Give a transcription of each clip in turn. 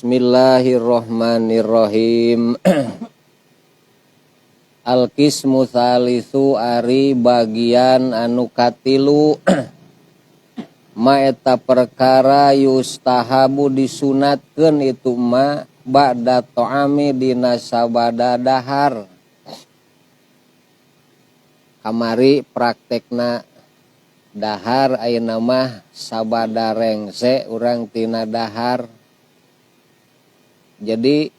Bismillahirrahmanirrahim. Al-qismu tsalitsu ari bagian anu katilu ma eta perkara yustahabu disunatkeun itu ma ba'da ta'ami dina sabada dahar. Kamari praktekna dahar ayeuna mah sabada rengse urang tina dahar. Jadi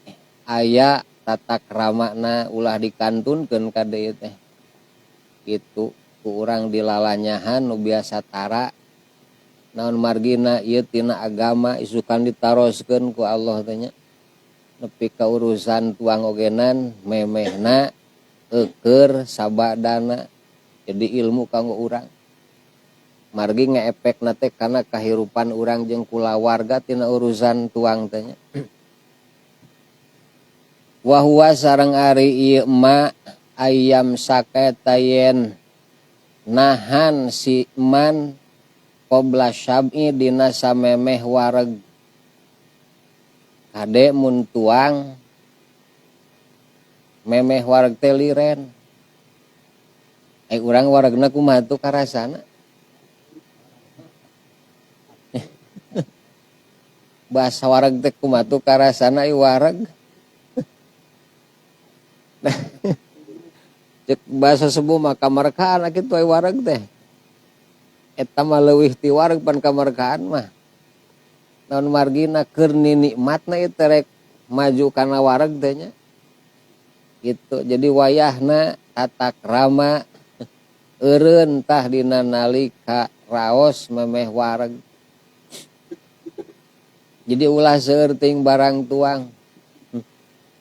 aya tata kramana ulah dikantunkeun ka deui teh. Kitu ku urang dilalanyahan nu biasa tara naon margina ieu tina agama isukan ditaroskeun ku Allah teh nya. Nepi ka urusan tuang ogenan memehna eukeur sabadana jadi ilmu kanggo urang. Margi ngaepekna teh kana kahirupan urang jeung kulawarga tina urusan tuang teh nya. Wa huwa sareng ari ieu ma ayam sakaeta yen nahan si man qabla syab'i dina samemeh wareg. Kade mun tuang memeh wareg teh liren. Ai urang waregna kumaha tuh karasana? Bahasa wareg teh kumaha tuh karasana ai wareg? Cek bahasa sepuh mah kamarkaan kitu ai wareg teh. Eta mah leuwih ti wareg pan kamarkaan mah. Naon margina keur ninikmatna ieu teh rek maju kana wareg teh nya. Gitu. Jadi wayahna tata krama eureun tah dina nalika raos memeh wareg. Jadi ulah seueur teuing barang tuang.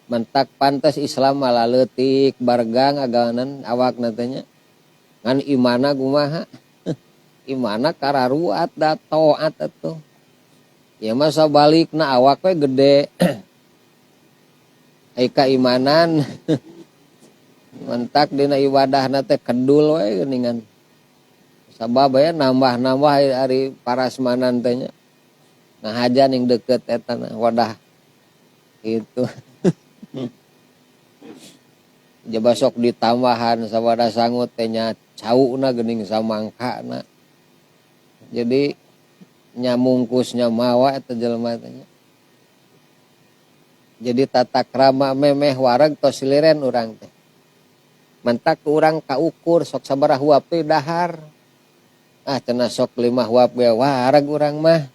Mentak pantes Islam malah leutik bargang aganan awakna teh nya. Ngan imana kumaha? Imana kararuat da taat atuh. Ya mah sabalikna awak we gede. Ai kaimanan mentak dina ibadahna teh kedul we geuningan. Sabab aya nambah-nambah ari parasmanan teh nya. Ngahaja ning deukeut eta na wadah. Gitu. Jaba sok ditambahan sabada sangut teh nya cauna geuning samangkana. Jadi nya mungkusnya mawa eta jelema teh nya. Jadi tata krama memeh wareg tos liren urang teh. Mantak urang kaukur sok sabaraha huap teh dahar. Ah cenah sok 5 huap ge wareg urang mah.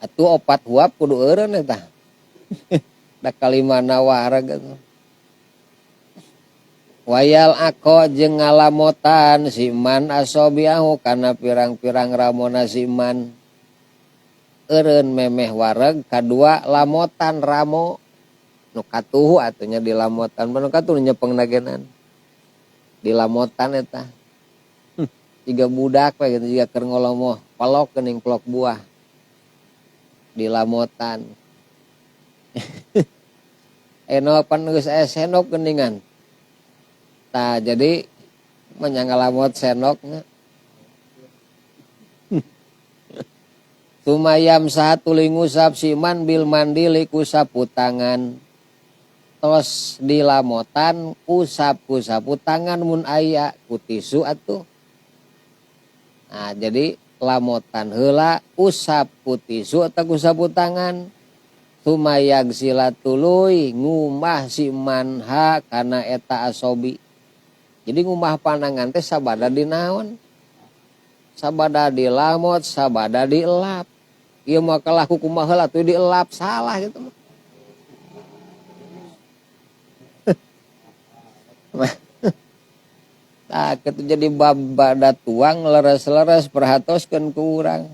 Atuh 4 huap kudu eureun eta. Da kalimana wareg atuh. Wayal ako jeung ngalamotan si man asobiahu kana pirang-pirang ramona si man. Eureun memeh wareg kadua lamotan ramo nu katuhu atuh nya dilamotan nu katuhu nyepeng nagenan. Dilamotan eta. Jiga budak we gitu jiga keur ngolomoh pelok geuning pelok buah. Dilamotan. Eno pan geus aya sendok geuningan. Tah jadi menyangalamot sendoknya. Tumayam satu ngusap siman bil mandili ku sapu tangan. Tos dilamotan usap ku sapu tangan mun aya ku tisu atuh. Nah, jadi lamotan heula usap ku tisu atau ku sapu tangan. Tumayag sila tuluy ngumah si manha kana eta asobi. Jadi ngumah panangan teh sabada di naon? Sabada di lamot, sabada di elap. Ieu mah kalah ku kumaha heula atuh dielap salah gitu mah. Tah kitu jadi bab bada tuang leres-leres perhatoskeun ku urang.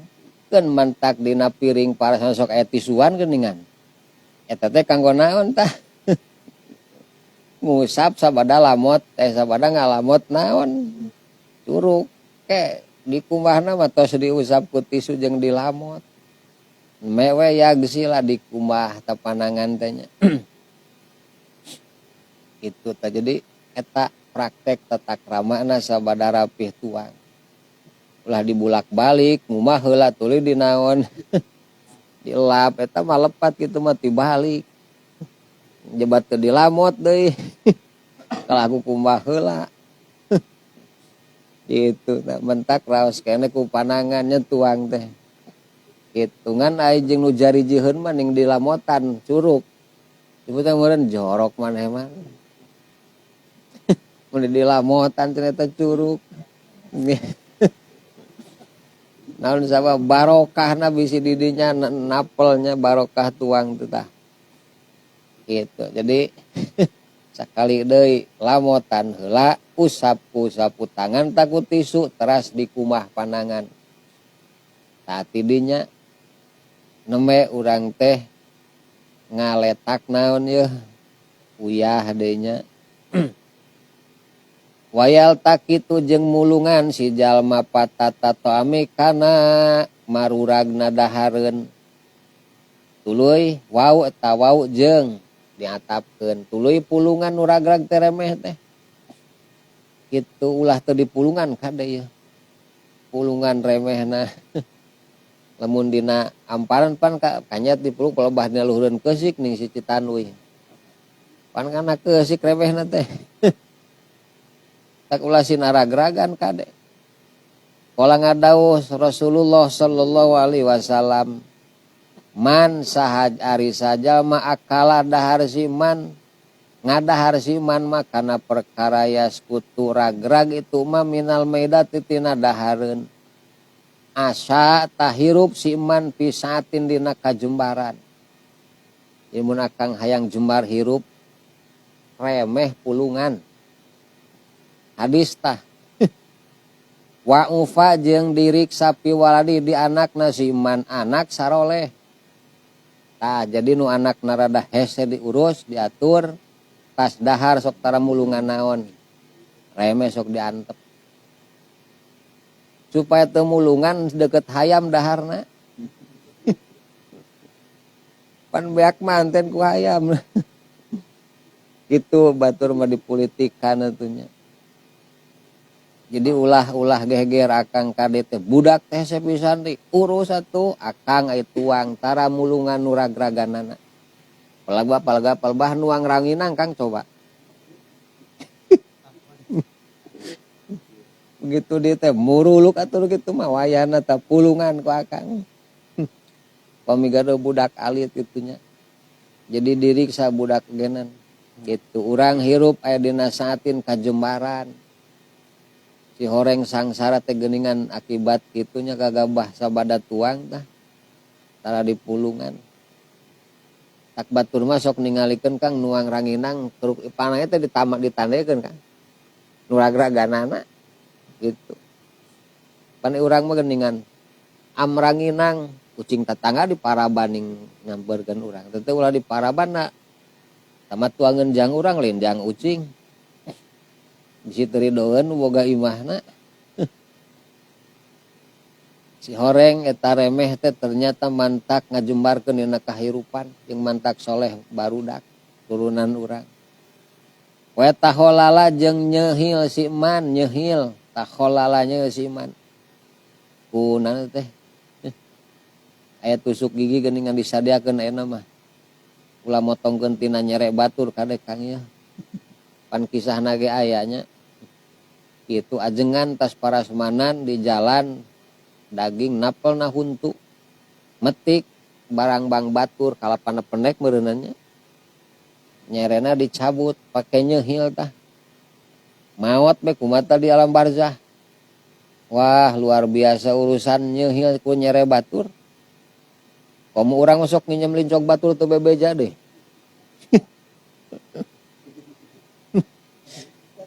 Keun mantak dina piring para sok aya tisuan geuningan. Eta teh kanggo naon tah? Ngusap sabada lamot, sabada ngalamot naon? Curug ke dikumbahna mah tos diusap ku tisu jeung dilamot. Mewe yagsila dikumbah tapanangan teh nya. Itu tah jadi eta praktek tata kramana sabada rapih tuang. Ulah dibulak-balik, ngumah heula tuluy dinaon. Dilap eta mah lepat kitu mah tibalik. Jebat teu dilamot deui. Kalah ku kumbah heula. Gitu nah, mentak raos keneh ku panangannya tuang teh. Hitungan ai jeung nu jari jiheun mah ning dilamotan curug. Disebutna meureun jorok maneh mah. Mun dilamotan cenah eta curug. Naon sabab barokahna bisi di dinya napelnya barokah tuang teh tah. Gitu. Jadi sakali deui lamotan heula usap ku sapu tangan tak ku tisu teras dikumah panangan. Tah ti dinya nembe urang teh ngaletak naon yeuh uyah deui nya. Wayal takitu jeung mulungan si jalma patata toami kana maruragna dahareun. Tuluy wau eta wau jeung diatapkeun tuluy pulungan nu ragrag teh remeh teh. Kitu ulah teu dipulungan kade yeuh. Pulungan remehna. Lamun dina amparan pan kanyat dipulung palebah dina luhureun keusik ning si Citanduy. Pan kana keusik remehna teh. Tak ulah sinaragragan kade. Pola ngadawuh Rasulullah sallallahu alaihi wasallam man sahaj ari sajalma akala dahar si man ngadahar si man mah kana perkara yaskutu ragrag itu mah minal maidati tina dahareun. Asa tahirup si man pisatin dina kajembaran. Imun akang hayang jembar hirup remeh pulungan. Hadis tah. Wa ufa jeung diriksa piwaladi di anakna si man anak saroleh. Tah jadi nu anakna rada hese diurus diatur tas dahar sok tara mulungan naon. Remeh sok diantep. Supaya teu mulungan deket hayam daharna. Pan beak manten ku hayam. Gitu batur mah dipolitikan atunya. Jadi ulah-ulah geger akang kade teh budak teh sepisan diurus atuh akang ai tuang tara mulungan nu ragraganana. Palebah palebah palebah nuang ranginang Kang coba. Begitu dia teh muruluk atuh kitu mah wayahna tah pulungan ku akang. Pamigado budak alit kitunya. Jadi diriksa budak genan gitu. Urang hirup aya dina saatin kajembaran. Si horeng sangsara teh geuningan akibat kitunya kagabah sabada tuang tah. Tara dipulungan. Tak batur mah sok ningalikeun Kang nuang ranginang keruk panahnya teh ditamak ditandekeun Kang. Nu ragraganana gitu. Pan urang mah geuningan amranginang kucing tetangga diparabaning nyamperkeun urang. Teu ulah diparabanna. Tamat tuangeun jang urang lain jang ucing. Bisi teu ridoeun boga imahna. Si horeng eta remeh teh ternyata mantak ngajembarkeun dina kahirupan jeung mantak soleh barudak turunan urang. Wa taholala jeung nyehil si man nyehil taholala nyehil si man. Kunaon teh? Aya tusuk gigi geuningan disadiakeun ayeuna mah. Ulah motongkeun tina nyere batur kade Kang ieu. Pan kisahna ge aya nya. Kitu ajengan tas parasmanan di jalan daging napelna huntu metik barang bang batur kalapana pendek meureunannya nyerena dicabut pake nyehil tah maot be kumaha di alam barzah. Wah luar biasa urusan nyehil ku nyere batur. Komo urang mah sok nginjem lincok batur teu bebeja deh.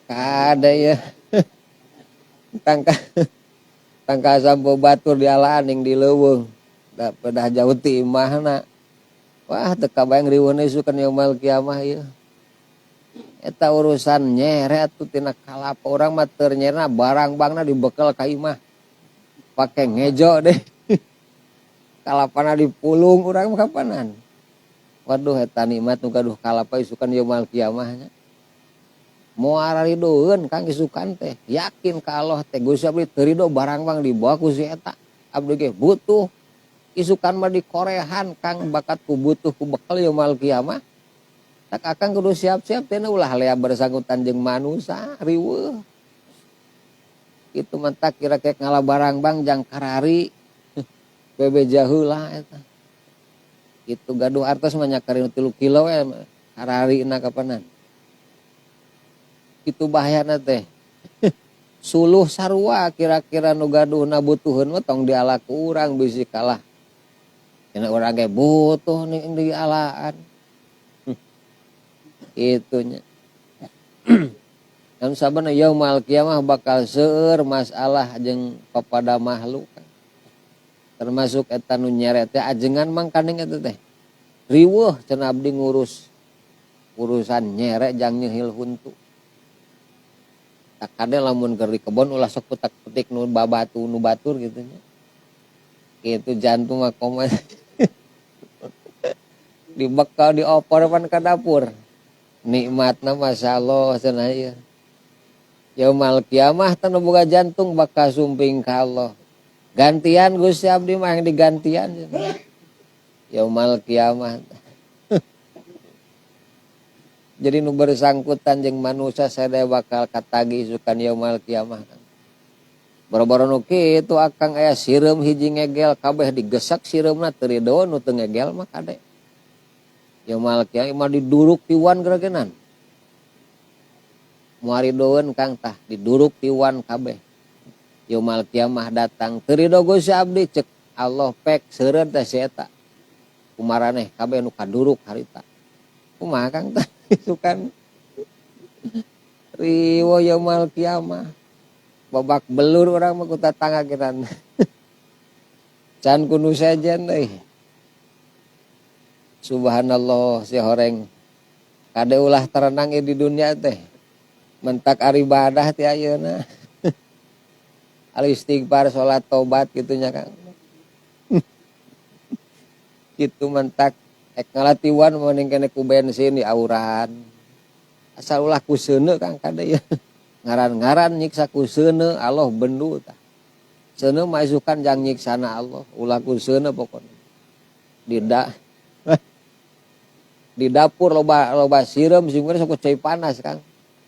Kade ya. Tangka sampo batur dialaan ning di leuweung. Da pedah jauh ti imahna. Wah teu kabayang riweuhna isukan yaumul kiamah ieu. Eta urusan nyere atuh tina kalapa urang mah teu nyerena barang bangna dibekel ka imah. Pake ngejo deh. Kalapana dipulung urang mah kapanan. Waduh eta nikmat nu gaduh kalapa isukan yaumul kiamah nya. Moal ridoeun Kang isukan teh. Yakin ka Allah teh Gusti abdi teu rido barang bang dibawa ku si eta. Abdi ge butuh. Isukan mah dikorehan Kang bakat ku butuh ku bekal yaumal kiamah. Tak akang kudu siap-siap teh ulah lea bersangkutan jeung manusia riweuh. Itu mentak kira-kira ngala barang bang jang karari bebeja heula eta. Itu gaduh artos mah nyakarin 3 kilo we kararina kapanan. Itu bahayana teh. Suluh sarua kira-kira nu gaduhna butuheun mah tong diala ku urang bisi kalah. Cenah urang ge butuh ning dialaan. Itunya. Dan sabana yaumal kiamah bakal seueur masalah jeung papada makhluk. Termasuk eta nu nyere teh ajengan mangkaning eta teh. Riweuh cenah abdi ngurus urusan nyere jang nyehil huntu. Tak kade lamun keur di kebon ulah sok petak-petik nu babatu nu batur kitu nya. Kitu jantung mah koma. Dibekal diopor pan ka dapur. Nikmatna masyaallah cenah ieu. Yaumal kiamah teh nu boga jantung bakal sumping ka Allah. Gantian Gusti abdi mah yang digantian cenah. Yaumal kiamah. Jadi nu bersangkutan jeung manusia sadaya bakal katagih isukan yaumal kiamah. Boro-boro nu kitu akang aya sireum hiji ngegel kabeh digesak sireumna teu rido nu teu ngegel mah kade. Yaumal kiamah mah diduruk tiwan geregenan. Moal ridoeun Kang tah diduruk tiwan kabeh. Yaumal kiamah datang teu rido Gusti abdi cek Allah pek seureun teh si eta. Kumaraneh kabeh nu kaduruk harita. Kumaha Kang tah isukan riwo yaumal kiamah. Babak belur urang mah ku tatangga kiran. Can kudu sejen euy. Subhanallah si horeng. Kade ulah terenang di dunia teh. Mentak ari ibadah ti ayeuna. Al istighfar, salat, tobat kitu nya Kang. Kitu mentak ek ngalatiwan mending kene ku bensin di auran. Asal ulah ku seuneu Kang kade ieu. Ngaran-ngaran nyiksa ku seuneu Allah bendu tah. Seuneu mah isukan jang nyiksana Allah, ulah ku seuneu pokona. Di dapur loba sireum sing sok ku cai panas Kang.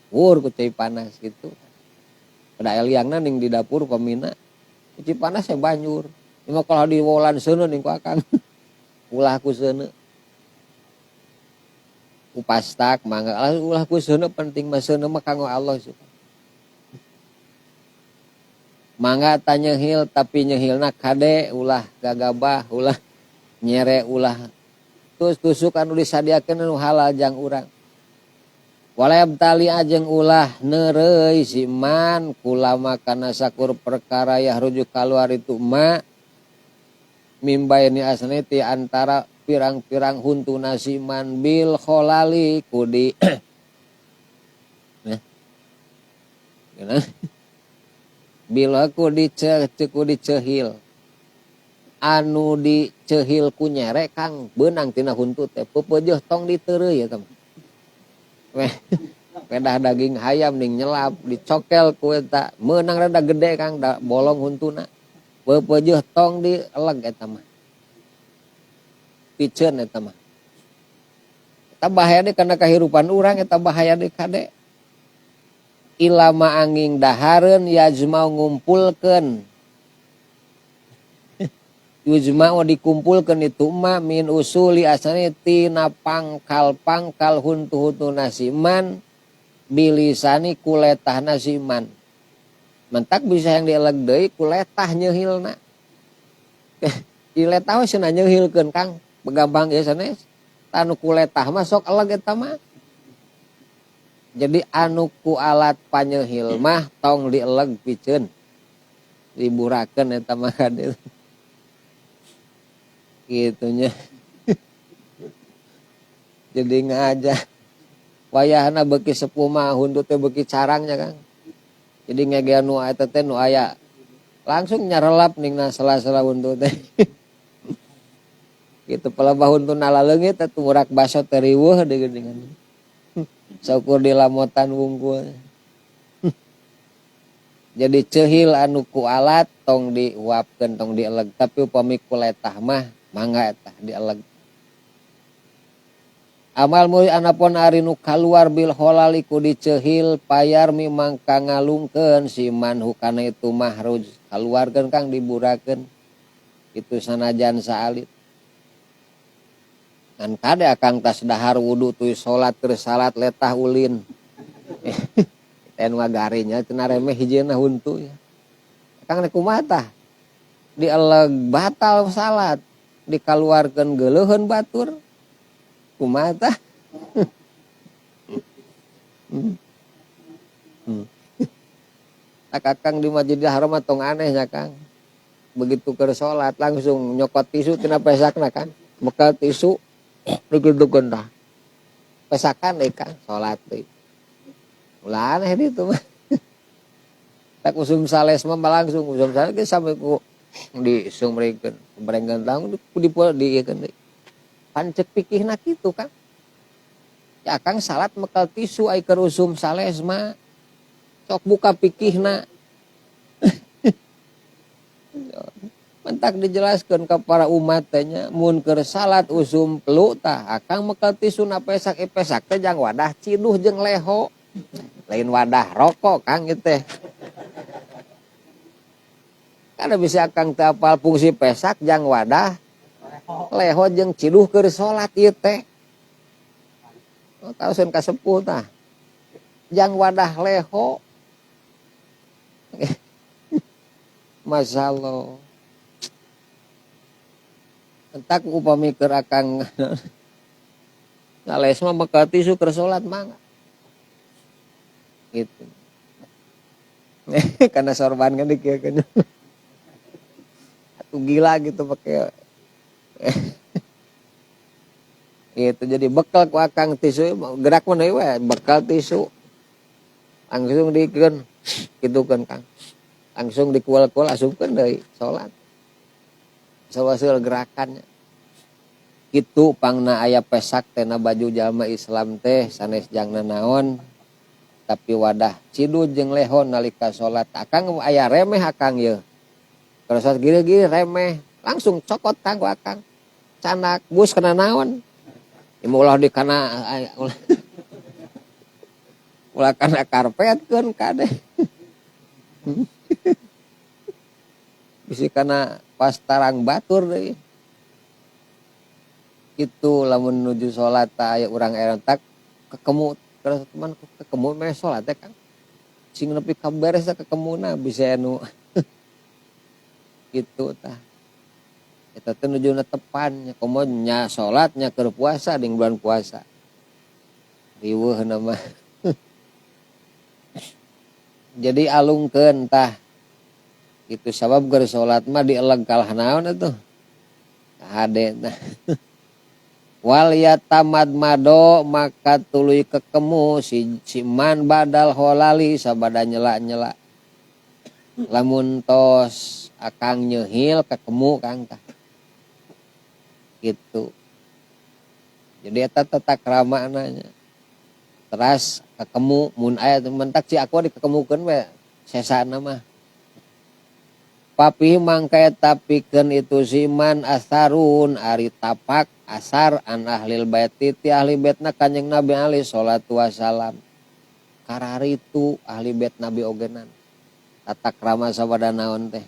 Wur ku cai panas gitu. Pada eliangna ning di dapur pamina. Ku cai panas ya banjur. Ieu mah kalau diwolan seuneu ning ku akang. Ulah ku seuneu. Upastak mangga ulah ku seuneu penting mah seuneu mah kanggo Allah suka. Mangga tanyehil tapi nyehilna kade ulah gagabah ulah nyere ulah terus tusuk anu disadiakeun nu halal jang urang. Walab tali ajeng ulah neureuy si man kulama kana sakur perkara yahruju kaluar itu ma mimbaini asne ti antara pirang-pirang huntuna si man bil kholali kudi. Nah. Gimana? Bila ku dicehil anu dicehil ku nyere Kang beunang tina huntu teh peupeujeuh tong diteureuy ya teh. Weh, pedah daging hayam ning nyelap dicokel ku eta meunang rada gede Kang da bolong huntuna. Peupeujeuh tong dieleg eta mah. Piceun eta mah. Eta bahaya deui kana kahirupan urang eta bahaya deui kade. Ilama angin dahareun yajmau ngumpulkeun. Yujma'u dikumpulkeun itu ma min usuli asane tina pangkal-pangkal huntu-huntu nasiman bilisani kuletah nasiman. Mentak bisa yang dieleg deui kuletah nyeuhilna. Diletah we cenah nyeuhilkeun Kang, begampang ieu sanes. Tanu kuletah mah sok eleg eta mah. Jadi anu ku alat panyeuhil mah tong dieleg piceun. Diburakeun eta mah kade. Gitunya. Jadi ngaja. Wayahna beuki sepuh mah huntu teh beuki carangnya Kang. Jadi ngegea nu eta teh nu aya langsung nyarelap ning na sela-sela huntu teh. Gitu pelebah huntu nalaleungit teh tumurak baso teh riweuh deui geuningan. Saukur di lamotan wungkul. Jadi cehil anu ku alat tong dihuapkeun tong dieleg, tapi upami ku letah mah mangga eta dieleg. Amal muri anapun ari nu kaluar bil holali ku dicehil payar mi mangka ngalungkeun si man hukana itu mahruj kaluarkeun Kang diburakeun itu sanajan saalit. Ngan kade akang tas dahar wudu tuy salat keur salat letah ulin. Teh nu ngagarinya cenah remeh hijieuna huntu ya. Akang rek kumaha tah? Dieleg batal salat, dikaluarkeun geuleuheun batur. Kumaha tah? Tak akang di Masjidil Haram mah tong aneh nya Kang. Begitu keur salat langsung nyokot tisu tina pesakna Kang. Bekal tisu digedegeun tah. Pesakan deui Kang salat deui. Ulah aneh ditu mah. Tak usum sales mah langsung usum sales ge sampe ku disumrikeun, brengkeun tang ku diieukeun deui. Pan ceuk pikihna kitu Kang. Ya Kang salat mekal tisu ai keur usum sales mah. Sok buka pikihna. Mentak dijelaskeun ka para umat teh nya mun keur salat usum pelu tah akang mekal tisu na pesak pesak teh jang wadah ciduh jeung leho. Lain wadah rokok Kang ieu teh. Kada bisa akang teu apal fungsi pesak jang wadah leho jeung ciduh keur salat ieu teh. Oh, tahuseun ka sepuh tah. Jang wadah leho. Masyaallah. Entak upami keur akang ngales mah bekal tisu keur salat mangga. Gitu. Karena sorban kan dikieukeun. Atuh gila gitu pakai. Gitu jadi bekal ku akang tisu gerak mah deui we bekal tisu. Langsung dikeun kitukeun Kang. Langsung dikual-kual asupkeun deui salat. Sawaseul gerakannya. Kitu pangna aya pesak teh na baju jalma Islam teh sanes jangna naon. Tapi wadah cidu jeung leho nalika salat akang aya remeh akang ye. Kalau salat gini-gini remeh langsung cokot kang ku akang. Canak bus kena naon. Ieu ulah di kana ulah kana karpet keun kade. Bisi kana pas tarang batur deui. Kitu lamun nuju salat tah aya urang erentak kekemu terus teman kekemu meh salat teh Kang. Sing nepi ka beres teh kekemuna bisa anu kitu tah. Eta teh nujuna tepan nya komo nya salat nya keur puasa ding bulan puasa. Riweuh mah. Jadi alungkeun tah. Itu sabab keur salat mah dieleg kalah naon atuh. Hade tah. Wal yatamadmado maka tuluy kekemu si man badal holali sabada nyela-nyela. Lamun tos akang nyehil kekemu Kang tah. Gitu. Jadi eta tata krama nya. Teras kekemu mun aya mentak si aku dikekemukeun we sesana mah. Papi mangka eta pikeun itu siman asarun ari tapak asar an ahlil bait ti ahli baitna Kanjeng Nabi alaihi salatu wasalam. Kararitu ahli bait Nabi ogenan. Tata krama sabada naon teh?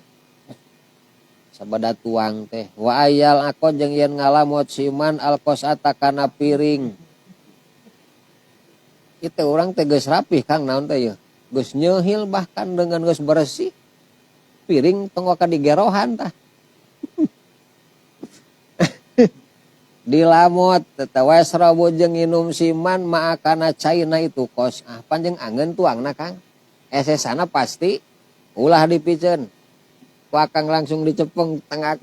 Sabada tuang teh. Wa ayal ako jeung yen ngalamot siman alqosata kana piring. Itu urang teh geus rapih Kang naon teh yeuh. Geus nyeuhil bahkan dengan geus bersih. Piring tong waka digerohan tah. Dilamot teh wasrabu jeung nginum siman maakana caina itu kos. Ah panjeng angeun tuangna Kang. Esesana pasti ulah dipiceun. Ku akang langsung dicepeng tengah.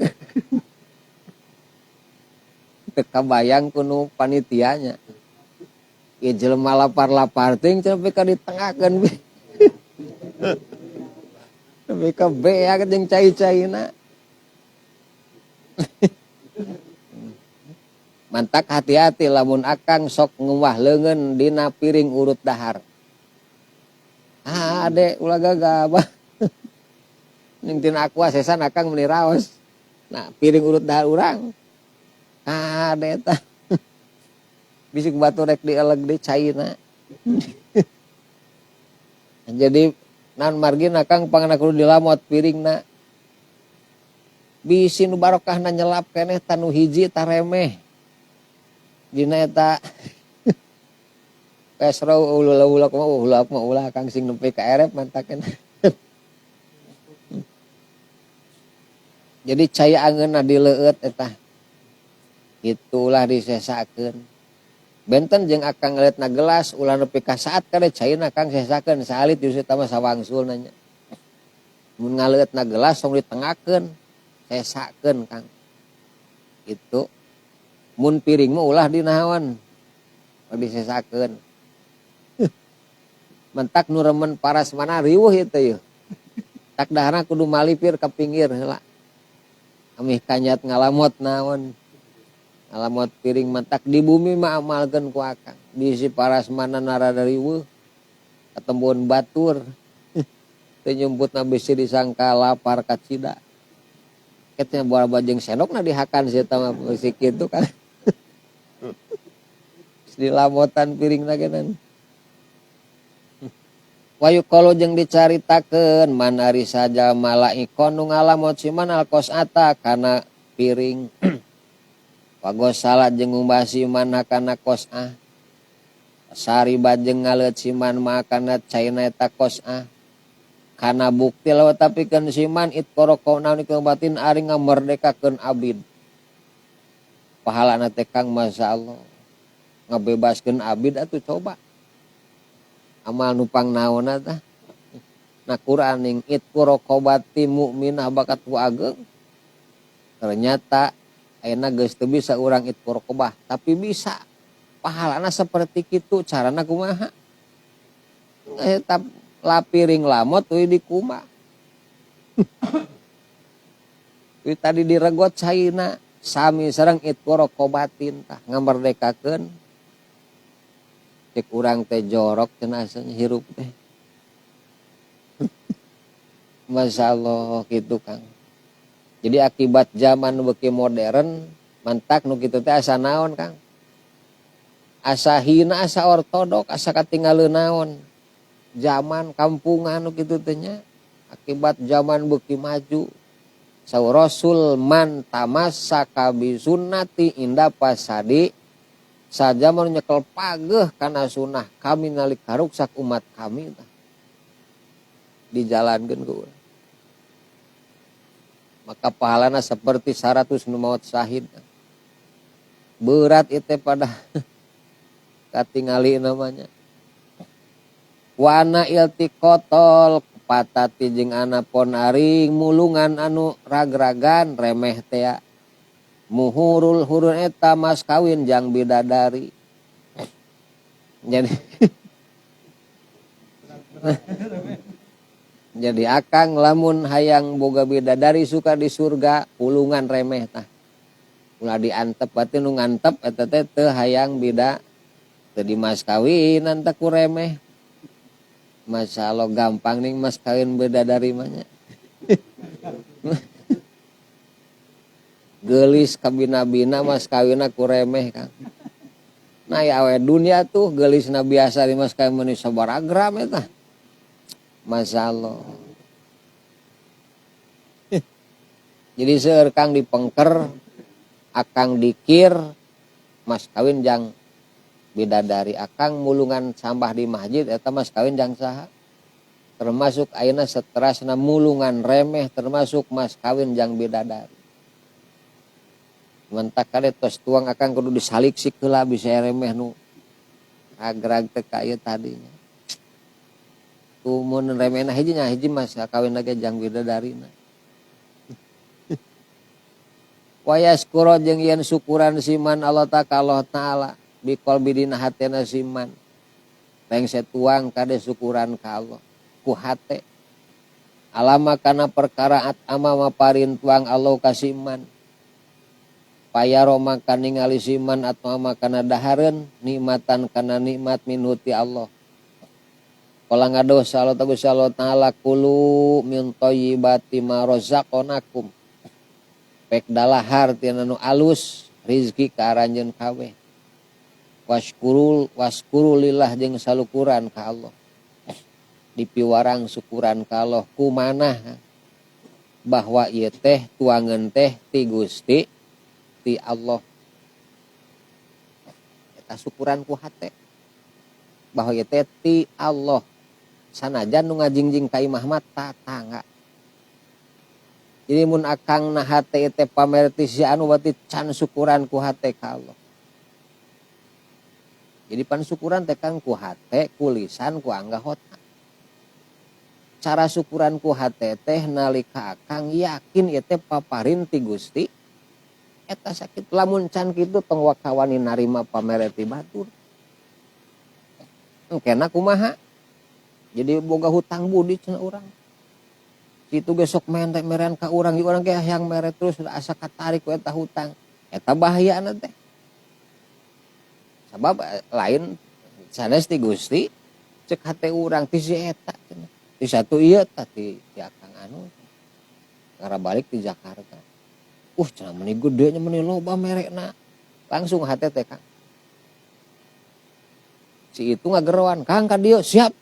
Teu kabayang ku nu panitianya. Ieu jelema lapar-lapar teuing cenah ka ditengahkeun. Nepi ka beak jeung cai-caina. Mantak hati-hati lamun akang sok nguwah leungeun dina piring urut dahar. Ah, adek ulah gagabah. Ning tina aqua sesan akang meuni raos. Nah, piring urut dahar urang. Kade eta. Bisi ku batur rek dieleg deui caina. Jadi naon margina Kang pangna kudu dilamot piringna. Bisi nu barokahna nyelap keneh tah nu hiji tah remeh. Dina eta pesro ulah ulah kumaha ulah mah ulah Kang sing nepi ka erep mantakeun. Jadi cai angeunna dileueut eta. Itulah disesakeun. Benten jeung akang ngaleutna gelas ulah nepi ka saat kade caina Kang sesakeun saalit justru eta mah sawangsul nanya. Mun ngaleutna gelas tong ditengakeun, sesakeun Kang. Itu mun piring mah ulah dinaon. Ulah disesakeun. Mentak nu remen paras mana riweuh ieu teh yeuh. Tak daharna kudu malipir ka pinggir heula. Amih kanyat ngalamot naon. Ngalamot piring mentak di bumi mah amalkeun ku akang. Bisi paras mana narada riweuh. Katembuhan batur. Teu nyumputna bisi disangka lapar kacida. Ketnya buah jeung sendokna dihakan si eta mah bisi kitu kan. Dilamotan piringna genan. Wayu kalau jeung dicaritakeun man ari saja malaika nu ngalamot si man alqasata kana piring. Wagosala jeung ngumbah si man kana qasah. Sariba jeung ngaleut si man ma kana caina eta qasah. Kana bukti lawa tapikeun si man itqaraqo naon ieu batin ari ngamerdekakeun abid. Pahalana teh Kang masyaallah. Ngabebaskeun abid atuh coba. Amal nupang naonna tah. Na Quran ning itqu raqabati mukminah bakat ku ageng. Ternyata ayeuna geus teu bisa urang itqu raqabah, tapi bisa. Pahalana seperti kitu, carana kumaha? Eta lapiring lamot euy dikumaha. Euy tadi diregot caina, sami sareng itqu raqabatin tah ngamerdekakeun. Cek urang teh jorok cenah asanya hirup teh. Masya Allah gitu Kang. Jadi akibat zaman beuki modern, mantak nu kitu teh asa naon Kang? Asa hina, asa ortodok, asa katinggaleun naon. Zaman kampungan nu kitu teh nya. Akibat zaman beuki maju. Saur Rasul man tamassaka bi sunnati inda fasadi. Saja mau nyekel pageh kana sunnah kami nalik karuksak umat kami tah. Dijalankeun ku urang. Maka pahalana seperti 100 nu maot syahid. Berat itu pada katingali namanya. Wana iltiqotol patati jeung anapon aring mulungan anu ragragan remeh tea. Muhurul hurun eta mas kawin jang bidadari. Jadi jadi akang lamun hayang boga bidadari suka di surga pulungan remeh tah. Ulah diantep berarti nu ngantep eta teh teu hayang bida teu di mas kawinan teh ku remeh. Masyaallah gampang ning mas kawin bidadari mah nya. Geulis kabina-bina mas kawinna ku remeh Kang. Nah ya awe dunia tuh geulisna biasa di mas kawin meuni sabaraha gram eta. Masyaallah. Jadi seueur Kang dipengker, akang dikir, mas kawin jang bidadari, akang mulungan sampah di masjid eta mas kawin jang saha. Termasuk ayeuna seterasna mulungan remeh termasuk mas kawin jang bidadari. Mentak kade tos tuang akang kudu disaliksik heula bisa remeh nu agrag teh ka ieu tadinya. Tumun remehna hiji nya hiji mas kawin lagi jang bidadarina. Wayaskuro jeung yen syukuran siman Allah ta ka Allah taala biqol bidina hatena siman. Rengse tuang kade syukuran ka Allah ku hate. Alama kana perkara at ama maparin tuang Allah ka siman. Payaro maka ningali siman atau ama kana dahareun nikmatan kana nikmat minuti Allah. Kala ngadoh Allah Gusti Allah Ta'ala kulu min thayyibati ma razaqnakum. Pek dalahar tina nu alus rizki ka aranjeun kabeh. Waskurul waskurulillah jeung salukuran ka Allah. Dipiwarang syukuran ka Allah kumanah bahwa ieu teh tuangeun teh ti Gusti ti Allah. Eta syukuran ku hate bahwa ieu teh ti Allah. Sanajan nu ngajingjing ka imah mah tatangga. Jadi mun akang na hate teh pamer ti si anu berarti can syukuran ku hate ka Allah. Jadi pan syukuran teh kang ku hate, ku lisan, ku anggota. Cara syukuran ku hate teh nalika akang yakin ieu teh paparin ti Gusti. Eta sakit lamun can kitu tong wakawani narima pamere ti batur. Engkena kumaha? Jadi boga hutang budi cenah urang. Kitu ge sok mente merean ka urang, ieu urang ge hayang mere terus asa katarik ku eta hutang. Eta bahayana teh. Sabab lain sanes ti Gusti cek hate urang ti si eta cenah. Ti satu ieu tah ti akang anu. Ngara balik ti Jakarta. Cenah meuni gede nya meuni loba merekna. Langsung hate teh Kang. Si itu ngageroan, Kang ka dieu siap.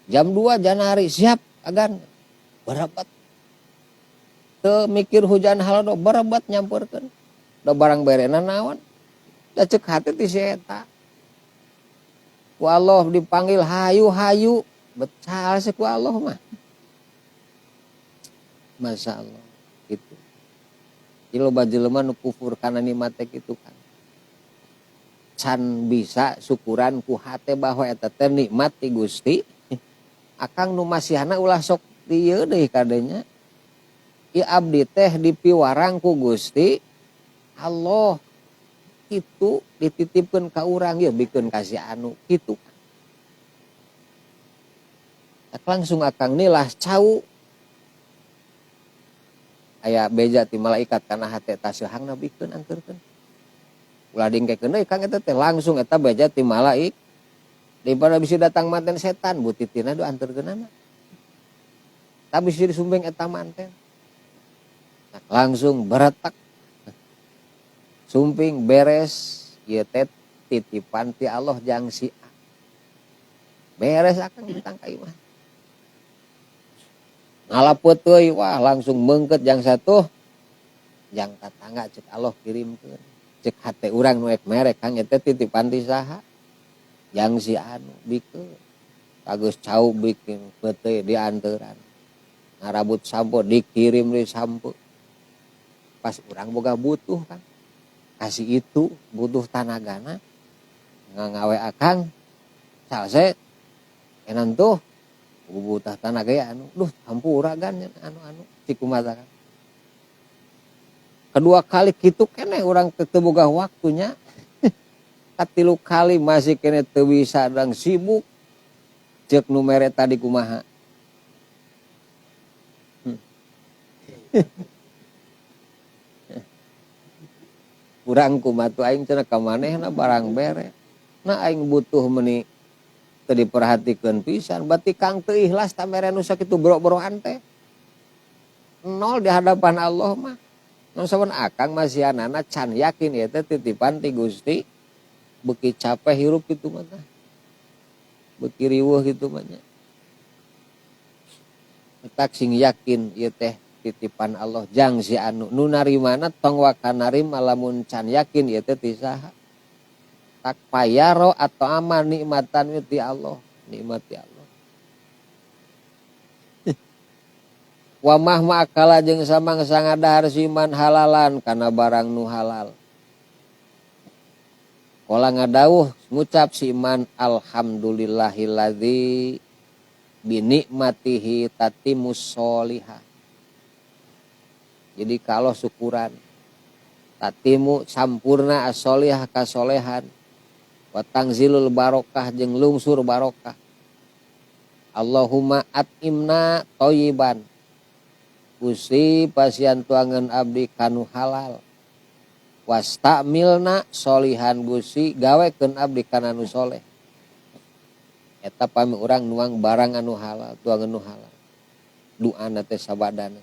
Jam 2 Januari siap agan berebat. Teu mikir hujan halodo berebat nyamperkeun. Da barang berena naon? Da cek hate ti si eta. Ku Allah dipanggil hayu-hayu, becal sih ku Allah mah. Masya Allah gitu. Jadi loba jelema nu kufur kana nikmat teh kitu kan. Can bisa syukuran ku hate bahwa eta teh nikmat ti Gusti. Akang nu masihana ulah sok ieu deui kadenya. Ieu abdi teh dipiwarang ku Gusti Allah. Itu dititipkeun ka urang ieu bikeun ka si anu kitu. Tak langsung akang nilah cau. Aya beja ti malaikat kana hate taseuhangna bikeun anterkeun. Ulah dingkekeun deui Kang eta teh langsung eta beja ti malaik. Daripada bisi datang manten setan butitina do anterkeunana. Tapi bisi disumbeng eta manten. Tak langsung beretak. Sumping beres ieu teh titipan ti Allah jang si A. Beres akang datang ka imah. Ngalaput euy wah langsung meungkeut jang satu jang tatangga cek Allah kirimkeun. Cek hate urang nu ek merek Kang eta titipan ti saha? Jang si anu bikeun. Kageus cau bikin peuteuy dianteuran. Ngarabut sampo dikirim deui sampo. Pas urang boga butuh kan. Kasih itu butuh tanagana ngangawe akang salse enan tuh butuh tanaga ya anu duh hampura gan anu cik kumaha kan. Kedua kali kitu keneh urang teu boga waktunya. Katilu kali masih keneh teu bisa dang sibuk ceuk nu mere tadi kumaha. Urang kumaha aing cenah ka manehna barang bere. Nah aing butuh meuni teu diperhatikeun pisan berarti Kang teu ikhlas ta mere nu sakitu boro-boroan teh. Nol di hadapan Allah mah. Nu saban akang masihanana can yakin ieu teh titipan ti Gusti. Beuki capek hirup kitu mah tah. Beuki riweuh kitu mah nya. Tak sing yakin ieu teh titipan Allah jang si anu nu narimana tong waka narima lamun can yakin ieu teh ti saha. Tak payaro atau aman nikmatan ti Allah, nikmat ti Allah. Wa mahma akala jeung samangsa ngadahar siman halalan kana barang nu halal. Kala ngadawuh ngucap si iman alhamdulillahilladzi bi nikmatihi tatimus sholihah. Jadi kalau syukuran tatimu sampurna as-sholihah kasolehan wa tangzilul barokah jeung lungsur barokah. Allahumma at'imna thayyiban. Gusti pasian tuangan abdi kanu halal. Wastamilna solihan Gusti gawekeun abdi kana nu soleh. Eta pami urang nuang barang anu halal, tuang anu halal. Doana teh sabadana.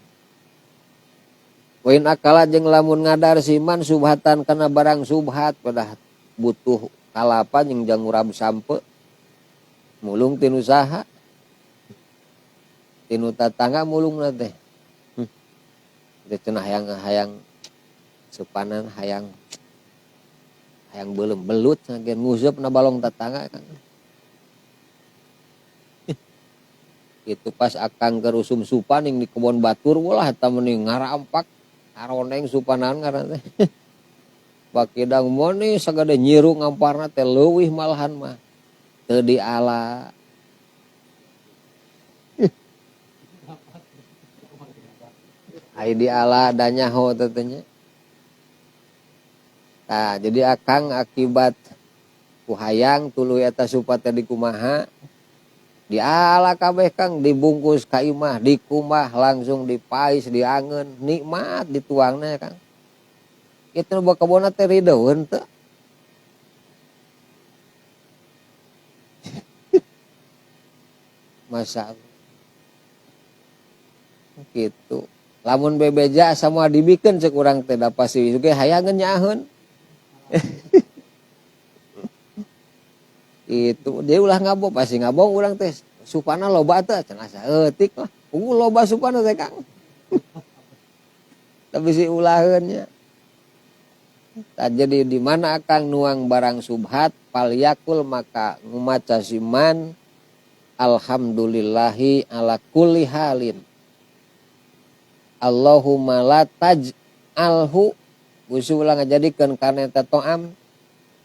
Wa in akala jeung lamun ngadar siman subhatan kana barang subhat pada butuh kalapa jeung jangurab sampe mulung tinu saha tinu tatangga mulungna teh. Teh cenah hayang supanan hayang hayang beuleum belut sagen nguseup na balong tatangga kan. Itu pas akang keur usum supan yang di kebon batur ulah eta meni ngarampak karoneng supanan ngaran teh. Bakidang moni sagade nyiru ngamparna teh leuwih malahan mah teu diala. Ai diala da nyaho teh teh nya. Tah jadi akang akibat ku hayang tuluy eta supa teh dikumaha diala kabeh Kang dibungkus ka imah dikumbah langsung dipais diangeun nikmat dituangna Kang. Kitu nu bakebonna teh rideun teu. Masya Allah. Kitu. Lamun bebeja samoal dibikeun ceuk urang teh da pasti ge hayangeun nyaaheun. Itu dia ulah ngabong pasti ngabong urang teh supana loba teh cenah saeutik lah. Unggul loba supana teh Kang. Tapi si ulaheun nya. Tah jadi di mana akang nuang barang subhat palyakul maka ngumaca siman alhamdulillahi ala kulli halin. Allahumma la taj'alhu Gusti ulah ngajadikeun kana eta to'am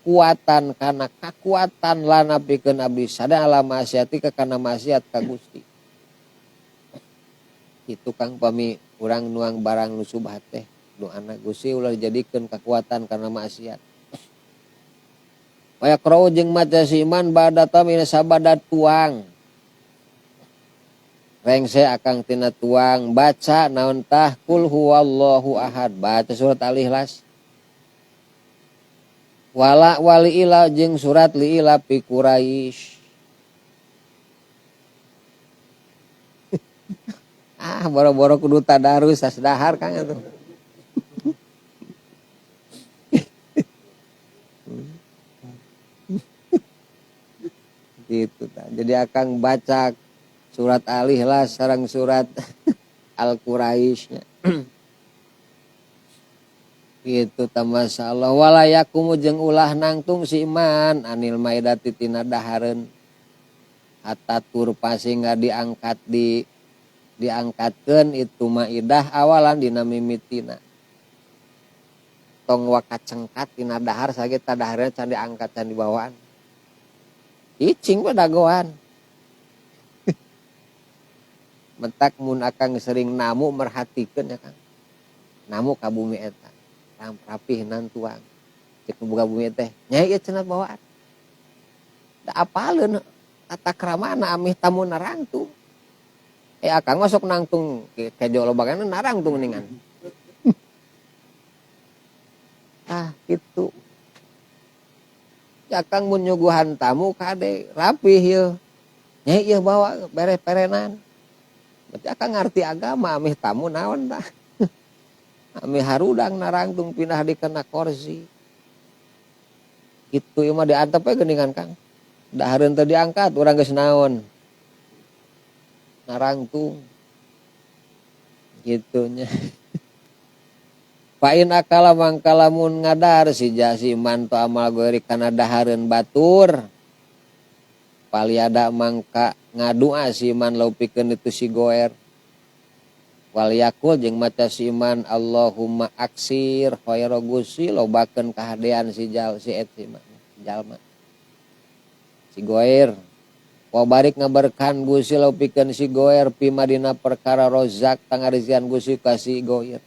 kuatan kana kakuatan lana pikeun abdi sada ala maksiatika kana maksiat ka Gusti. Kitu Kang pami urang nuang barang nu subhat teh doana Gusti ulah dijadikeun kakuatan kana maksiat. Wa yaqra'u jeung maca si iman ba'da tamina sabada tuang. Rengse akang tina tuang baca naon tah kul huwallahu ahad baca surat Al-Ikhlas. Wala wali ila jeung surat li ila fi Quraisy. Ah boro-boro kudu tadarus sasdahar Kang atuh. Gitu tah. Jadi akang baca surat Al-Ikhlas sareng surat Al-Quraisy nya. Gitu tah masyaallah wala yakumu jeung ulah nangtung si iman anil maidati tina dahareun hatta turpa sehingga diangkat diangkatkeun itu maidah awalan dina mimitina. Tong wakacengkat tina dahar sage tadahareun can diangkat can dibawaan. Cicing we dagoan. Mentak mun akang sering namu merhatikeun ya Kang. Namu ka bumi eta. Rapih nantuang. Cek nu boga bumi teh, nyai ieu cenah bawaan. Da apaleun tata kramana amih tamu narangtung. Akang mah sok nangtung kejo loba kana narangtung geuningan. Ah kitu. Ya Kang mun nyuguhan tamu kade rapih ieu. Nyai ieu bawa beres-perenan. Berarti akang ngarti agama amih tamu naon tah. Amih harudang narangtung pindah dikena kursi. Kitu ieu mah diantep we geuningan Kang. Dahareun teu diangkat urang geus naon. Narangtung. Kitu nya. Fa in akala mangkalamun ngadar si jasi manto amal goeri kana dahareun batur. Paliada mangka ngadua si iman lau pikeun itu si goer. Wal yakul jeung maca si iman Allahumma aksir khaira gusi lobakeun kahadean si jal si et si ma, jalma. Si goer. Wa barik ngaberkahan gusi lau pikeun si goer pi madina perkara rozak tangarizian gusi ka si goer.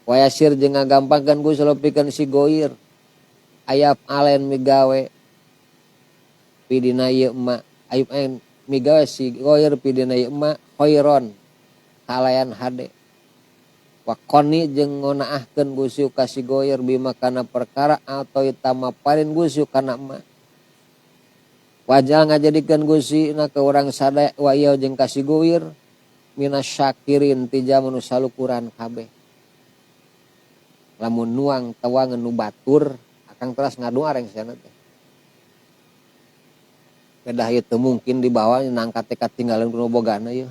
Wa yasir jeung ngagampangkeun gusi lau pikeun si goer. Ayap alen migawe pidina ieu ma ayub en migawe si goir pidina ieu ma khairon kalayan hade wa qani jeung ngonaahkeun gusiu ka si goir bima kana perkara atau itama parin gusiu kana ma Wajal ngajadikeun Gusti na ka urang sadaya wa ieu jeung ka si Guwir minasyakirin ti jalma nu salukuran kabeh. Lamun nuang tuangan nu batur akang teras ngadua rengsena teh. Kedah ieu teu mungkin dibawa nangka teh katinggalan ku nu bogana ieu.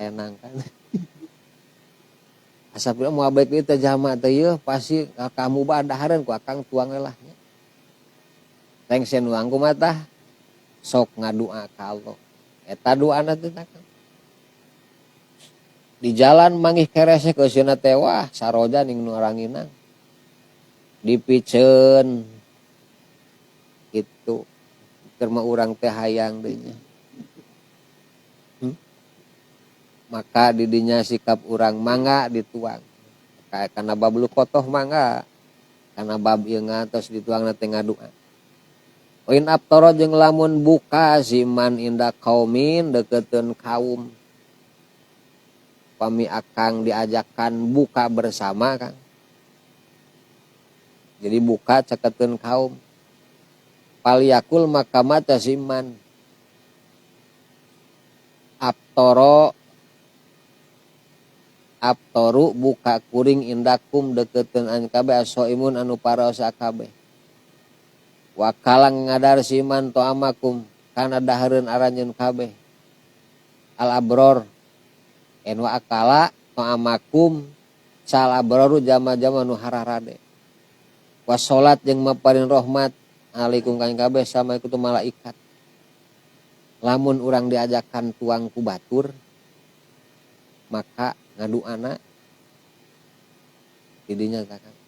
Aya nangka. Asa pira moal baik deui teh jalma teh ieu pasti kamu badahareun ku akang tuang lah nya. Rengse nuang kumaha tah? Sok ngadua ka Allah. Eta doana teh tah. Di jalan manggih keresek eusieuna teh wah saroja ning nu aranginang. Dipiceun kitu. Keur mah urang teh hayang deui nya. Maka didinya sikap urang mangga dituang. Kana bab lukotoh mangga. Kana bab ieu tos dituang teh ngadua. Wa in aftara jeung lamun buka siman inda kaumin deketeun kaum. Pami akang diajakan buka bersama kang. Jadi buka caketeun kaum. Paliyakul maka mata siman. Aftara aftaru buka kuring indakum deketeun an kabeh asoimun anu paraos kabeh. Wakalang ngadar siman to amakum kana dahareun aranjeun kabeh. Al abror en wa akala to amakum sal abroru jama-jama nu hararade. Wa salat jeung maparin rahmat alaikum ka kabeh sama iku malaikat. Lamun urang diajakan tuang ku batur maka ngaduana didinya takkan.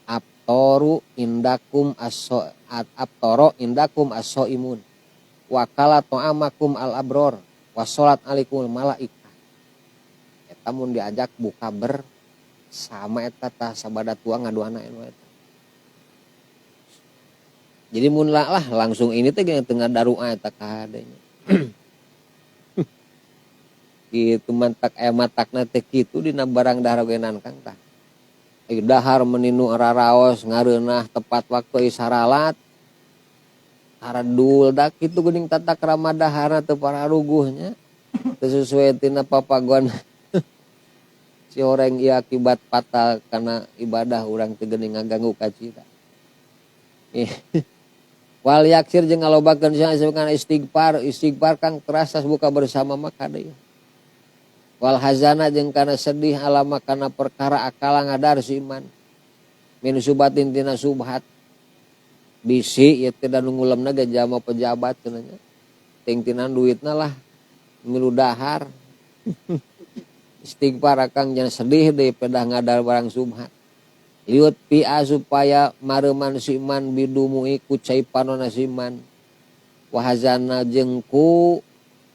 Aftaru indakum aso aftara indakum asoimun wa kala ta'amakum al abror wa salat alaikumul malaika. Eta mun diajak buka bersama eta tah sabada tuang ngaduana anu eta. Jadi mun lah langsung ini teh geuning teu ngadarua eta kahadenya. Kitu mantak aya matakna teh kitu dina barang dahar ogenan kang tah. Dahar meninu raraos ngareunah tepat waktu isaralat. Haradul dak kitu geuning tata krama daharna teu pararuguhnya. Teu sesuai tina papagon. Si horeng ieu akibat fatal kana ibadah urang teh geuning ngaganggu ka cita. Wal yaksir jeung ngalobakeun kana istighfar, istighfar kang terasa buka bersama maka deui. Wal hazana jeung kana sedih alama kana perkara akala ngadar si iman. Min subatin tina subhat. Bisi ieu teh da nu ngulemna ge jalma pejabat cenah nya. Ting tina duitna lah milu dahar. Istighfar akang jangan sedih deui pedah ngadar barang subhat. Liut pia supaya mareuman si iman bidumui ku cai panona si iman. Wahazana jeung ku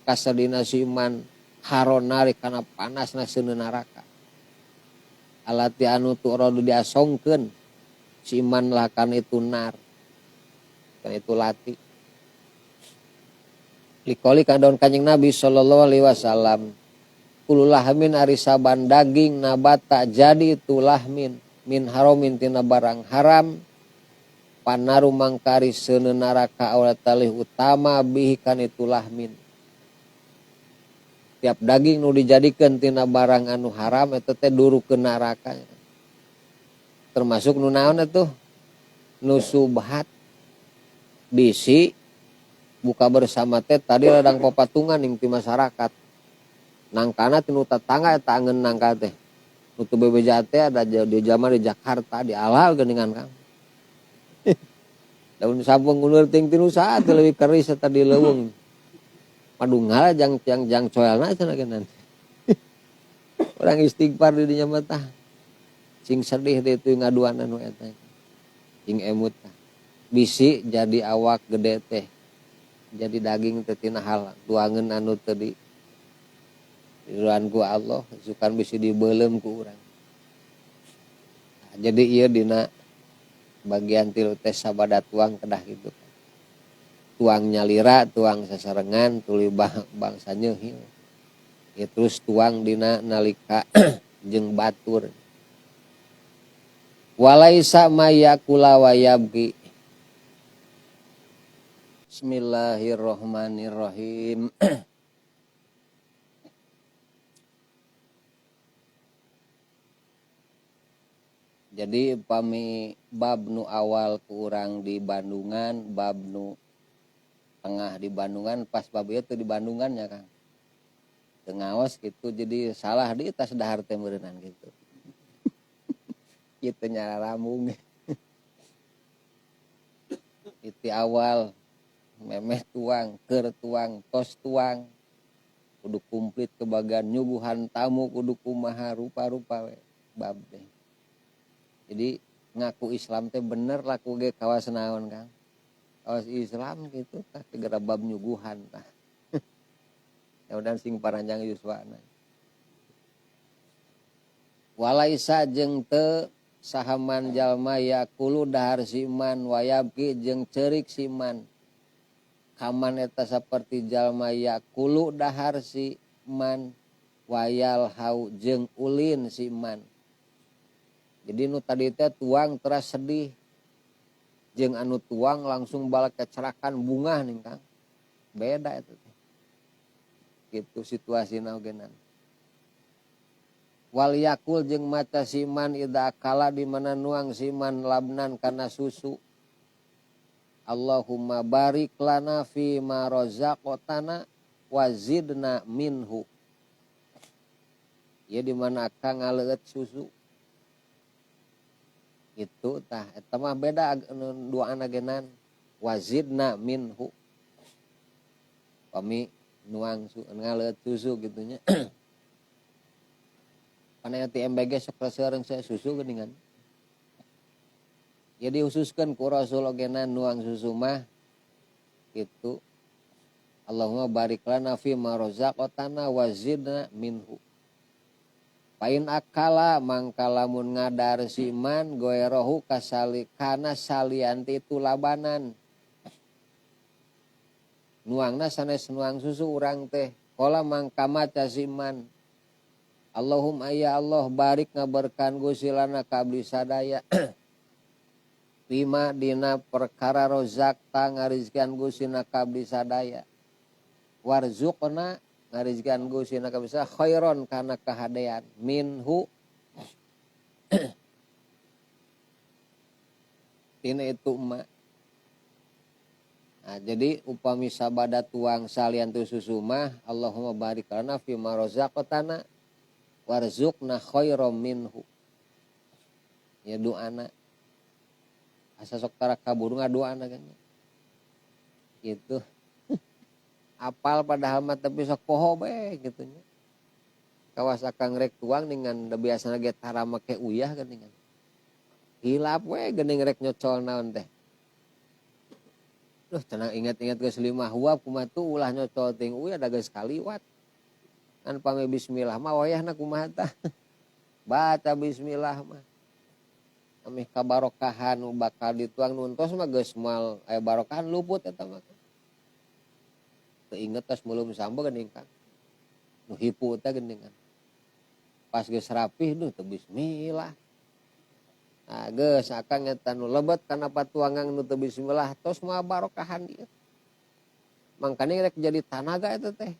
kasadina si iman haronari kana panasna seuneu neraka. Alati anu tu'radu diasongkeun si iman lah kana itu nar. Kana itu lati. Likoli kana daun Kanjeng Nabi sallallahu alaihi wasallam. Kullu lahmin ari saban daging nabata jadi itu lahmin min haramin tina barang haram panaru mangkari seuneu neraka awal talih utama bihi kana itu lahmin. Tiap daging nu dijadikeun tina barang anu haram eta teh duru ke neraka. Termasuk nu naon atuh? Nu subhat. Bisi buka bersama teh tadi ladang papatungan ning ti masyarakat. Nangkana ti nu tetangga eta angeun nangka teh. Nu teu bebeja teh ada di zaman di Jakarta di alal geuningan kang. Daun sampung ulur ting ti nu saat leuwih keris eta di leuweung. Padunggal jang jang jang coelna cenah geunan. Urang istighfar di dinya mah tah. Sing sedih teh itu ngaduan anu eta. Sing emut tah. Bisi jadi awak gede teh. Jadi daging teh tina hal tuangeun anu teu di diruan ku Allah, sukan bisi dibeuleum ku urang. Nah, jadi ieu dina bagian tilu teh sabada tuang kedah kitu. Tuang nyalira, tuang sasarengan, tuluy bangsa nyeuhil. Ya, terus tuang dina nalika jeung batur. Walaisa mayakula wayabki. Bismillahirrahmanirrahim. Jadi pami bab nu awal ku urang di Bandungan, bab nu tengah di Bandungan, pas bab ieu teu di Bandungan nya Kang. Teu ngaos gitu, jadi salah di tas dahar teh meureunnan gitu. Kitu nyararambung. Iti awal memeh tuang, keur tuang, tos tuang. Kudu komplit kebagian nyuguhan tamu kudu kumaha rupa-rupa we bab teh. Jadi ngaku Islam teh bener laku ge kawas naon Kang. Kawas Islam gitu tah segera bab nyuguhan tah. Ya udah sing paranjang yuswana. Walaisa jeung teu sahaman jalma yakulu dahar siman wayabki jeung ceurik siman. Kaman eta saperti jalma yakulu dahar siman wayal hau jeung ulin siman. Jadi nu tadi teh tuang teras sedih. Jeung anu tuang langsung balak kecerakan bungah nih Kang. Beda itu teh. Gitu situasina ogenan. Wal yakul jeung maca siman idza akala di mana nuang siman labnan kana susu. Allahumma barik lana fi ma razaqtana wa zidna minhu. Ya di mana akang ngaleueut susu. Itu tah eta mah beda duaan agenan wazidna minhu. Pami nuang ngaleueut susu gitunya. Pana ti MBG sok reseureun susu geuningan. Jadi khususkeun ku Rasul ogenan nuang susu mah gitu. Allahumma barik lana fi ma razaqtana wazidna minhu. Pain akala mangkalamun ngadar siman goerohu kasali kana salianti itu labanan. Nuangna sanes nuang susu urang teh. Kola mangkamaca siman. Allahumma ya Allah barik ngaberkan gusilana ka abdi sadaya. Bima dina perkara rozak ta ngarizkian gusina ka abdi sadaya. Warzuqna ngarizkian gusina ka abdi sadaya khairon kana kahadean minhu. Tina itu ma. Nah, jadi upami sabada tuang salian tu susu mah Allahumma barik lana fi ma razaqtana warzuqna khairam minhu. Ya doana. Asa sok tara kaburu ngadoana kan. Gitu. Apal padahal mah tapi sok poho bae gitu nya. Kawas akang rek tuang dengan da biasana ge tara make uyah geuningan. Hilap we geuning rek nyocol naon teh. Duh cenah ingat-ingat geus 5 huap kumaha tuh ulah nyocol ting uyah da geus kaliwat. Kan pame bismillah mah wayahna kumaha tah. Baca bismillah mah. Amih kabarokahan nu bakal dituang nuntos mah geus moal aya barokahan luput eta mah. Teu inget tos meuleum sambe geuning kan. Nu hipu teh geuning kan. Pas geus rapih duh teu bismillah. Nah geus akang eta nu lebet kana patuangan nu teu bismillah tos moal barokahan ieu. Mangkane rek jadi tanaga eta teh.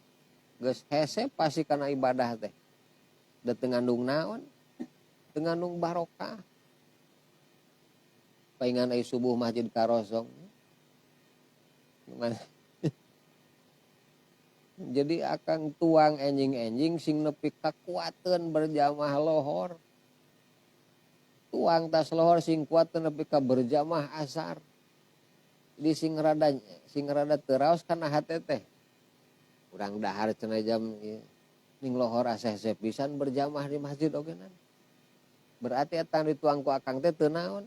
Geus hese pasti kana ibadah teh. Da teu ngandung naon? Teu ngandung barokah. Paingan ai subuh masjid karosong. Jadi akang tuang enjing-enjing sing nepi kakuateun berjamaah lohor. Tuang tas lohor sing kuateun nepi ka berjamaah asar. Di sing rada teu raos kana hate teh. Urang dahar cenah jam ieu. Ning lohor aseh-aseh pisan berjamaah di masjid ogenan. Berarti eta dituang ku akang teh teu naon.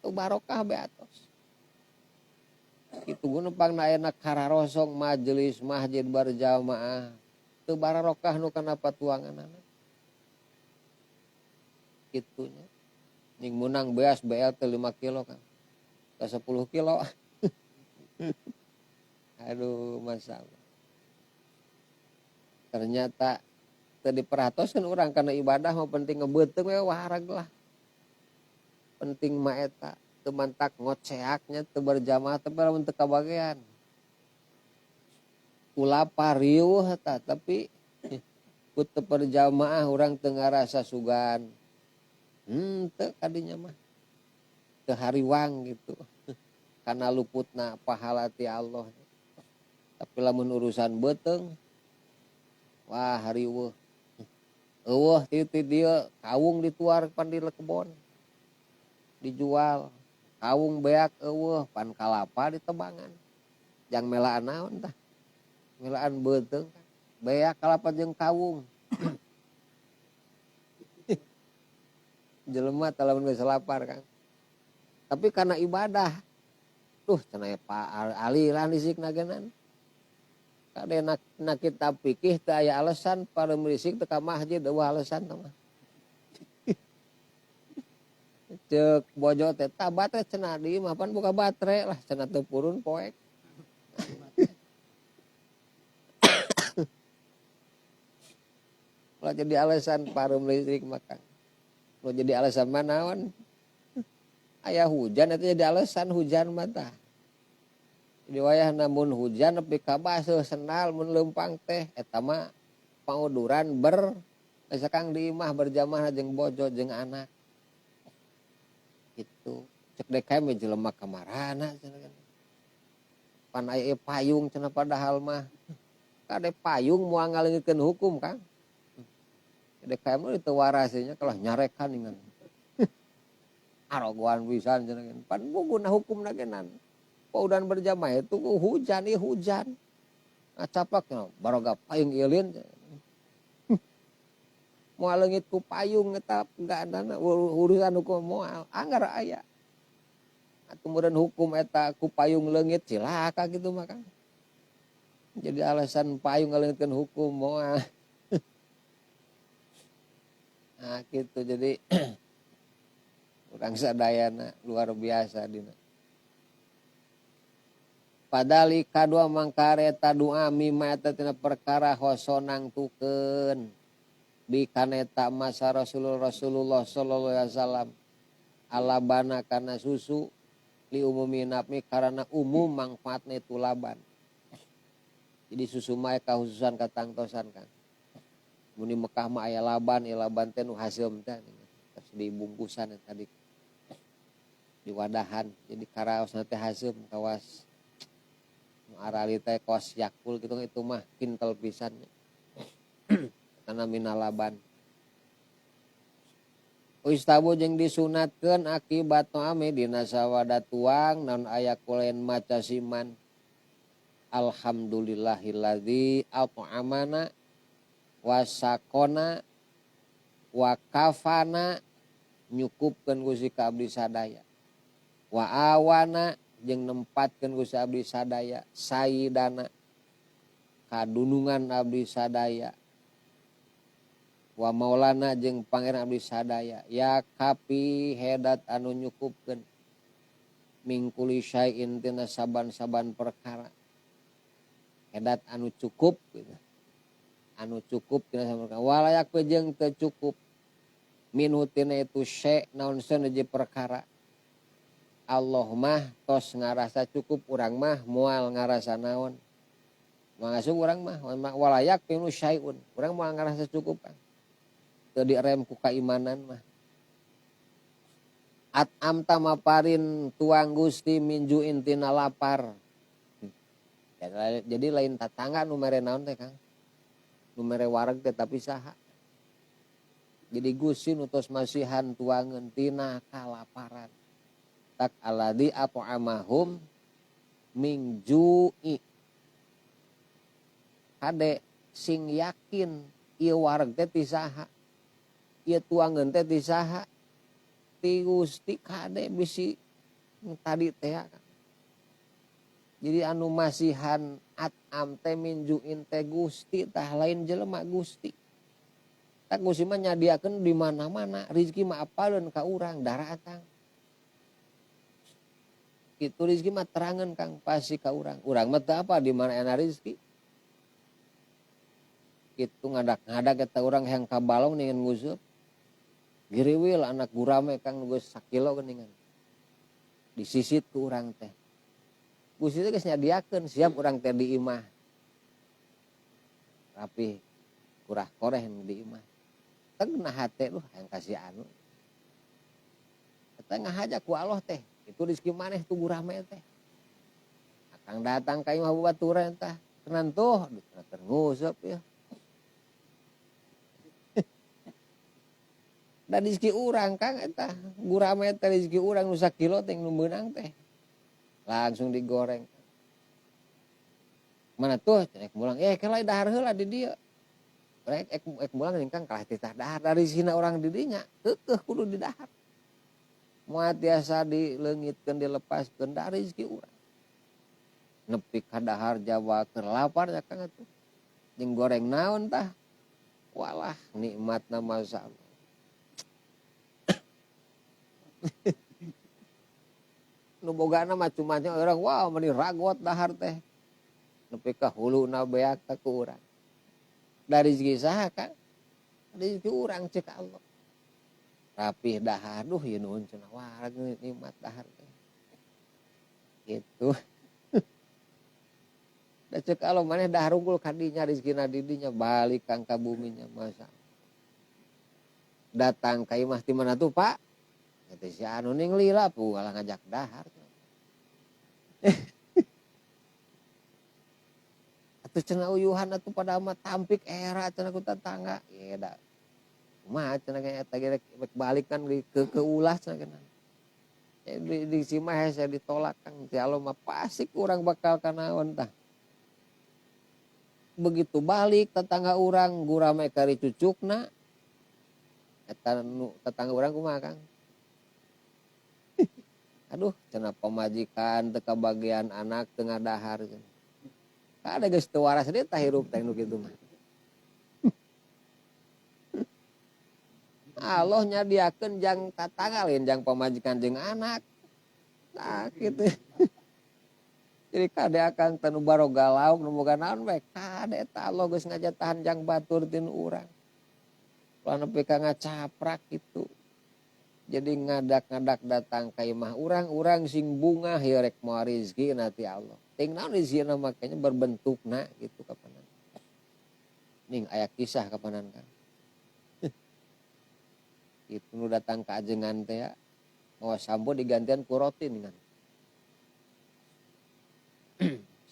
Teu barokah be atos. Kitu guna pangna ayeuna kararosong majelis masjid berjamaah teu barokah nu kana patuanganana. Kitunya. Ning munang beas BL teh 5 kilo kan. Ka 10 kilo. Aduh masalah. Ternyata teu diperhatoskeun urang kana ibadah mah penting ngebeuteung we wareg lah. Penting mah eta. Teu mantak ngoceaknya teu berjamaah teu lamun teu kabagean. Ku lapar riuh eta tapi ku teu berjamaah urang teu ngarasa sugan. Teu kadinya mah. Teu hariwang gitu. Karena luputna pahala ti Allah. Tapi lamun urusan beuteung wah hariweuh. Eueuh ti dieu kawung dituar pan di kebon. Dijual. Kawung beak eueuh pan kalapa ditebangan. Jang melaan naon tah? Melaan beuteung beak kalapa jeung kawung. Jelema teh lamun geus lapar Kang. Tapi karena ibadah. Duh cenah Pak Ali lah lisikna genan. Kade nak kita pikir teu aya alasan para merisik teu ka masjid eueuh alasan teh mah. Ceuk bojo teh tah baterai cenah di imah pan buka baterai lah cenah teu purun poek. Ulah jadi alasan pareum listrik mah Kang. Ulah jadi alasan mah naon? Aya hujan eta jadi alasan hujan mah tah. Jadi wayah namun hujan nepi ka baseuh sendal mun leumpang teh eta mah panguduran ber geus Kang di imah berjamaah jeung bojo jeung anak. Gitu. Cek dek we jelema kamarana cenah kan. Pan aya payung cenah padahal mah. Kade payung moal ngaleungitkeun hukum Kang. Dek mah teu waras nya kalah nyarekan dengan. Arogoan pisan cenah kan. Pan guna hukumna genan. Paudan berjamaah itu hujan, ieu hujan. Ngacaplak cenah baroga payung ilin. Moal leungit ku payung eta enggak urusan hukum moal anggar aya. Atuh meureun hukum eta ku payung leungit cilaka kitu mah Kang. Jadi alasan payung ngaleungitkeun hukum moal. Nah gitu jadi urang sadayana luar biasa dina. Padali kadua mangkareta doa mimma eta tina perkara hosonang tukeun bi kaneta masa Rasulullah sallallahu alaihi wasallam alabana kana susu li umumi nafmi karena umum manfaatna itu laban. Jadi susu mah kahususan katangtosan Kang. Mun di Mekah mah aya laban, ieu laban teh nu haseum teh terus dibungkusan tadi di wadahan. Jadi karaosna teh haseum kawas nu arali teh kawas Yakul gitu itu mah kintel pisan. Karena minalaban. Ustabu jeung disunatkeun akibat ame dina sawada tuang naon aya kulen maca siman. Alhamdulillahilladzi at'amana wasakona wa kafana nyukupkeun Gusti ka abdi sadaya. Wa awana jeung nempatkeun Gusti abdi sadaya sayidana kadunungan abdi sadaya. Wa maulana jeung pangeran abdi sadaya ya kapi hedat anu nyukupkeun mingkuli syai'in tina saban-saban perkara. Hedat anu cukup gitu. Anu cukup tina saban perkara. Walayak jeung teu cukup minhu tina itu syai' naon seun perkara. Allah mah tos ngarasa cukup urang mah moal ngarasa naon. Moal ngasup urang mah walayak minhu syai'un. Urang moal ngarasa cukup kan. Teu direm ku kaimanan mah. At amta maparin tuang Gusti minjuin tina lapar. Jadi lain tatangga nu mere naon teh Kang. Nu mere wareg teh tapi saha. Jadi Gusti nu tos masihan tuangeun tina kalaparan. Tak alladzi at'amahum min ju'i. Kade sing yakin ieu wareg teh ti saha. Ieu tuangeun teh ti saha. Ti Gusti kade bisi tadi teh Kang. Jadi anu masihan at'am teh minjuin teh Gusti tah lain jelema Gusti. Tak Gusti mah nyadiakeun di mana-mana, rezeki mah apaleun ka urang daratang. Kitu rezeki mah terangan Kang pasti ka urang. Urang mah teu apa di mana enak rezeki. Kitu ngadak-ngadak eta urang hayang ka balong ningan nguseup. Giriwil anak gurame Kang geus sakilo geuningan. Disisit ku urang teh. Gusti teh geus nyadiakeun siap urang teh di imah. Rapih kurah koreh di imah. Teg na hate duh hayang kasih anu. Eta ngahaja ku Allah teh. Itu rezeki maneh tuh gurame teh. Akang datang ka imah babaturan tah. Tenan tuh, aduh cenah nguseup ya. Da rezeki urang Kang eta, gurame teh rezeki urang nu sakilo teh nu meunang teh. Langsung digoreng. Mana tuh cenah mulang, kela dahar heula di dieu. Rek ek mulang ning Kang kalah titah dahar dari sina urang di dinya, keukeuh kudu di dahar. Moal tiasa dileungitkeun dilepaskeun dari rezeki urang. Nepi ka dahar jawa keur lapar ya Kang atuh. Jeung goreng naon tah? Walah nikmatna masyaallah. Nu bogana macam-macam orang wah meni ragot dahar teh. Nepi ka huluna beak teh ku urang. Dari rezeki saha Kang? Rezeki urang cek Allah. Rapih dahar duh ieu nuhun cenah wah nikmat dahar teh. Gitu. Da cek Allah maneh dahar unggul ka dinya rezekina di dinya balik kang ka buminya masa. Datang ka imah ti mana tuh Pak? Eta si anu ning lila pugalah ngajak dahar. Atuh cenah uyuhan atuh pada mah tampik era cenah ku tetangga. Ye da. Kumaha cenah ge eta ge rek balik kan di ke ulah cenah geuna. Di si mah hese ditolak Kang. Si Allah mah pasti kurang bakal kanaon tah. Begitu balik tetangga urang gurame kari cucukna. Eta nu tetangga urang kumaha Kang? Aduh, cenah pamajikan teu kabagian anak teu ngadahar cenah. Kada geus teu waras deui tah hirup teh nu kitu mah. Allah nyadiakeun jang tatangga lain jang pamajikan jeung anak. Nah kitu. Jadi kade akang teh nu baroga lauk nu boga naon bae kade eta Allah geus ngajatahan jang batur tinu urang. Ulah nepi ka ngacaprak kitu. Jadi ngadak-ngadak datang ka imah urang, urang sing bungah ieu rek moal rezekina ti Allah. Ting naon rezekina makanya berbentukna gitu kapanan. Ning aya kisah kapanan kan. Itu nu datang ka ajengan teh ya. Mawa sampo digantian ku roti ningan.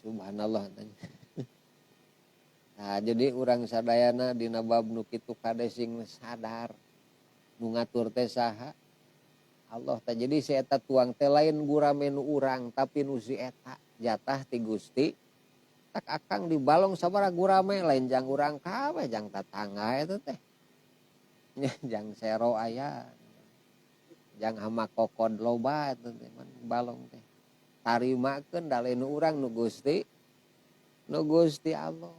Subhanallah tanya. Nah, jadi urang sadayana dina bab nu kitu kade sing sadar. Nu ngatur teh saha? Allah teh. Jadi si eta tuang teh lain gurame nu urang tapi nu si eta jatah ti Gusti. Tak akang dibalong sabaraha gurame lain jang urang kabeh jang tatangga eta teh. Jang sero aya. Jang hama kokod loba eta teh man balong teh. Tarimakeun da lain nu urang nu Gusti. Nu Gusti Allah.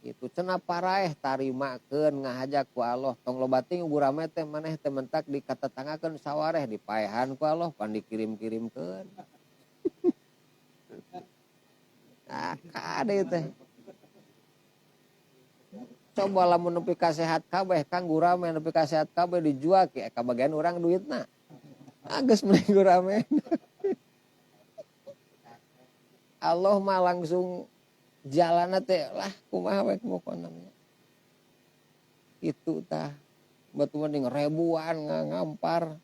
Itu cenah paraeh tarimakeun ngahaja ku Allah tong loba ting gurame teh maneh teh mentak dikatetanggakeun sawareh dipaehan ku Allah pan dikirim-kirimkeun. Nah, kade teh. Coba lamun nepi ka sehat kabeh Kang gurame nepi ka sehat kabeh dijual ke kabagian urang duitna. Ah geus mending gurame. Allah mah langsung jalanna teh lah kumaha we pokona nya. Itu tah batu mending ribuan ngampar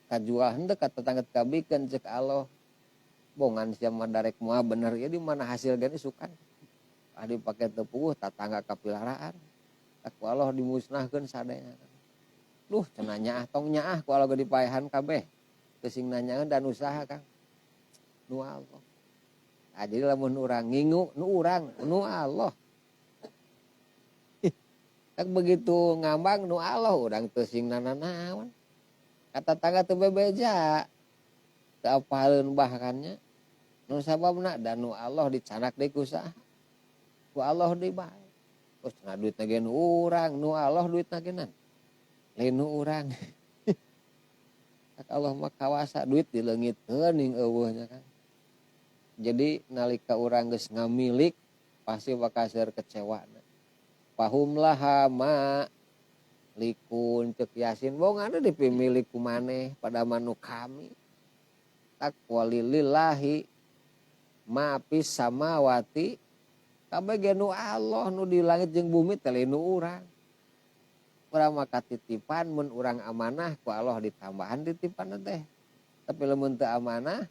kajual henteu ka tetangga kabikeun cek Allah. Bongan sia mah darek moal bener ieu di mana hasil ge isukan. Ah dipake teu puguh tatangga kapilaraan. Tak ku Allah dimusnahkeun sadayana. Duh cenah nyaah tong nyaah ku Allah ge dipaehan kabeh. Teu sing nanyaeun dan usaha Kang. Nu Allah. Ah jadi lamun urang ngingu nu urang nu Allah. Tak begitu ngambang nu Allah urang teu sing nananaon. Kata tangga teu bebeja. Teu apaleun bahkannya. Nu sababna dan nu Allah dicanak deui ku saha? Ku Allah deui bae. Oh cenah duitna ge nu urang, nu Allah duitna ge nan. Lain nu urang. Tak Allah mah kawasa duit dileungitkeun ning eueuh nya kan. Jadi nalika urang geus ngamilik pasti bakal seueur kecewana. Pahum laha ma likun cek Yasin bongana dipimilik ku maneh pada manu kami. Taqwa lillahi ma fis samawati kabeh ge nu Allah nu di langit jeung bumi teh nu urang. Urang mah katitipan mun urang amanah ku Allah ditambahan titipan teh. Tapi lamun teu amanah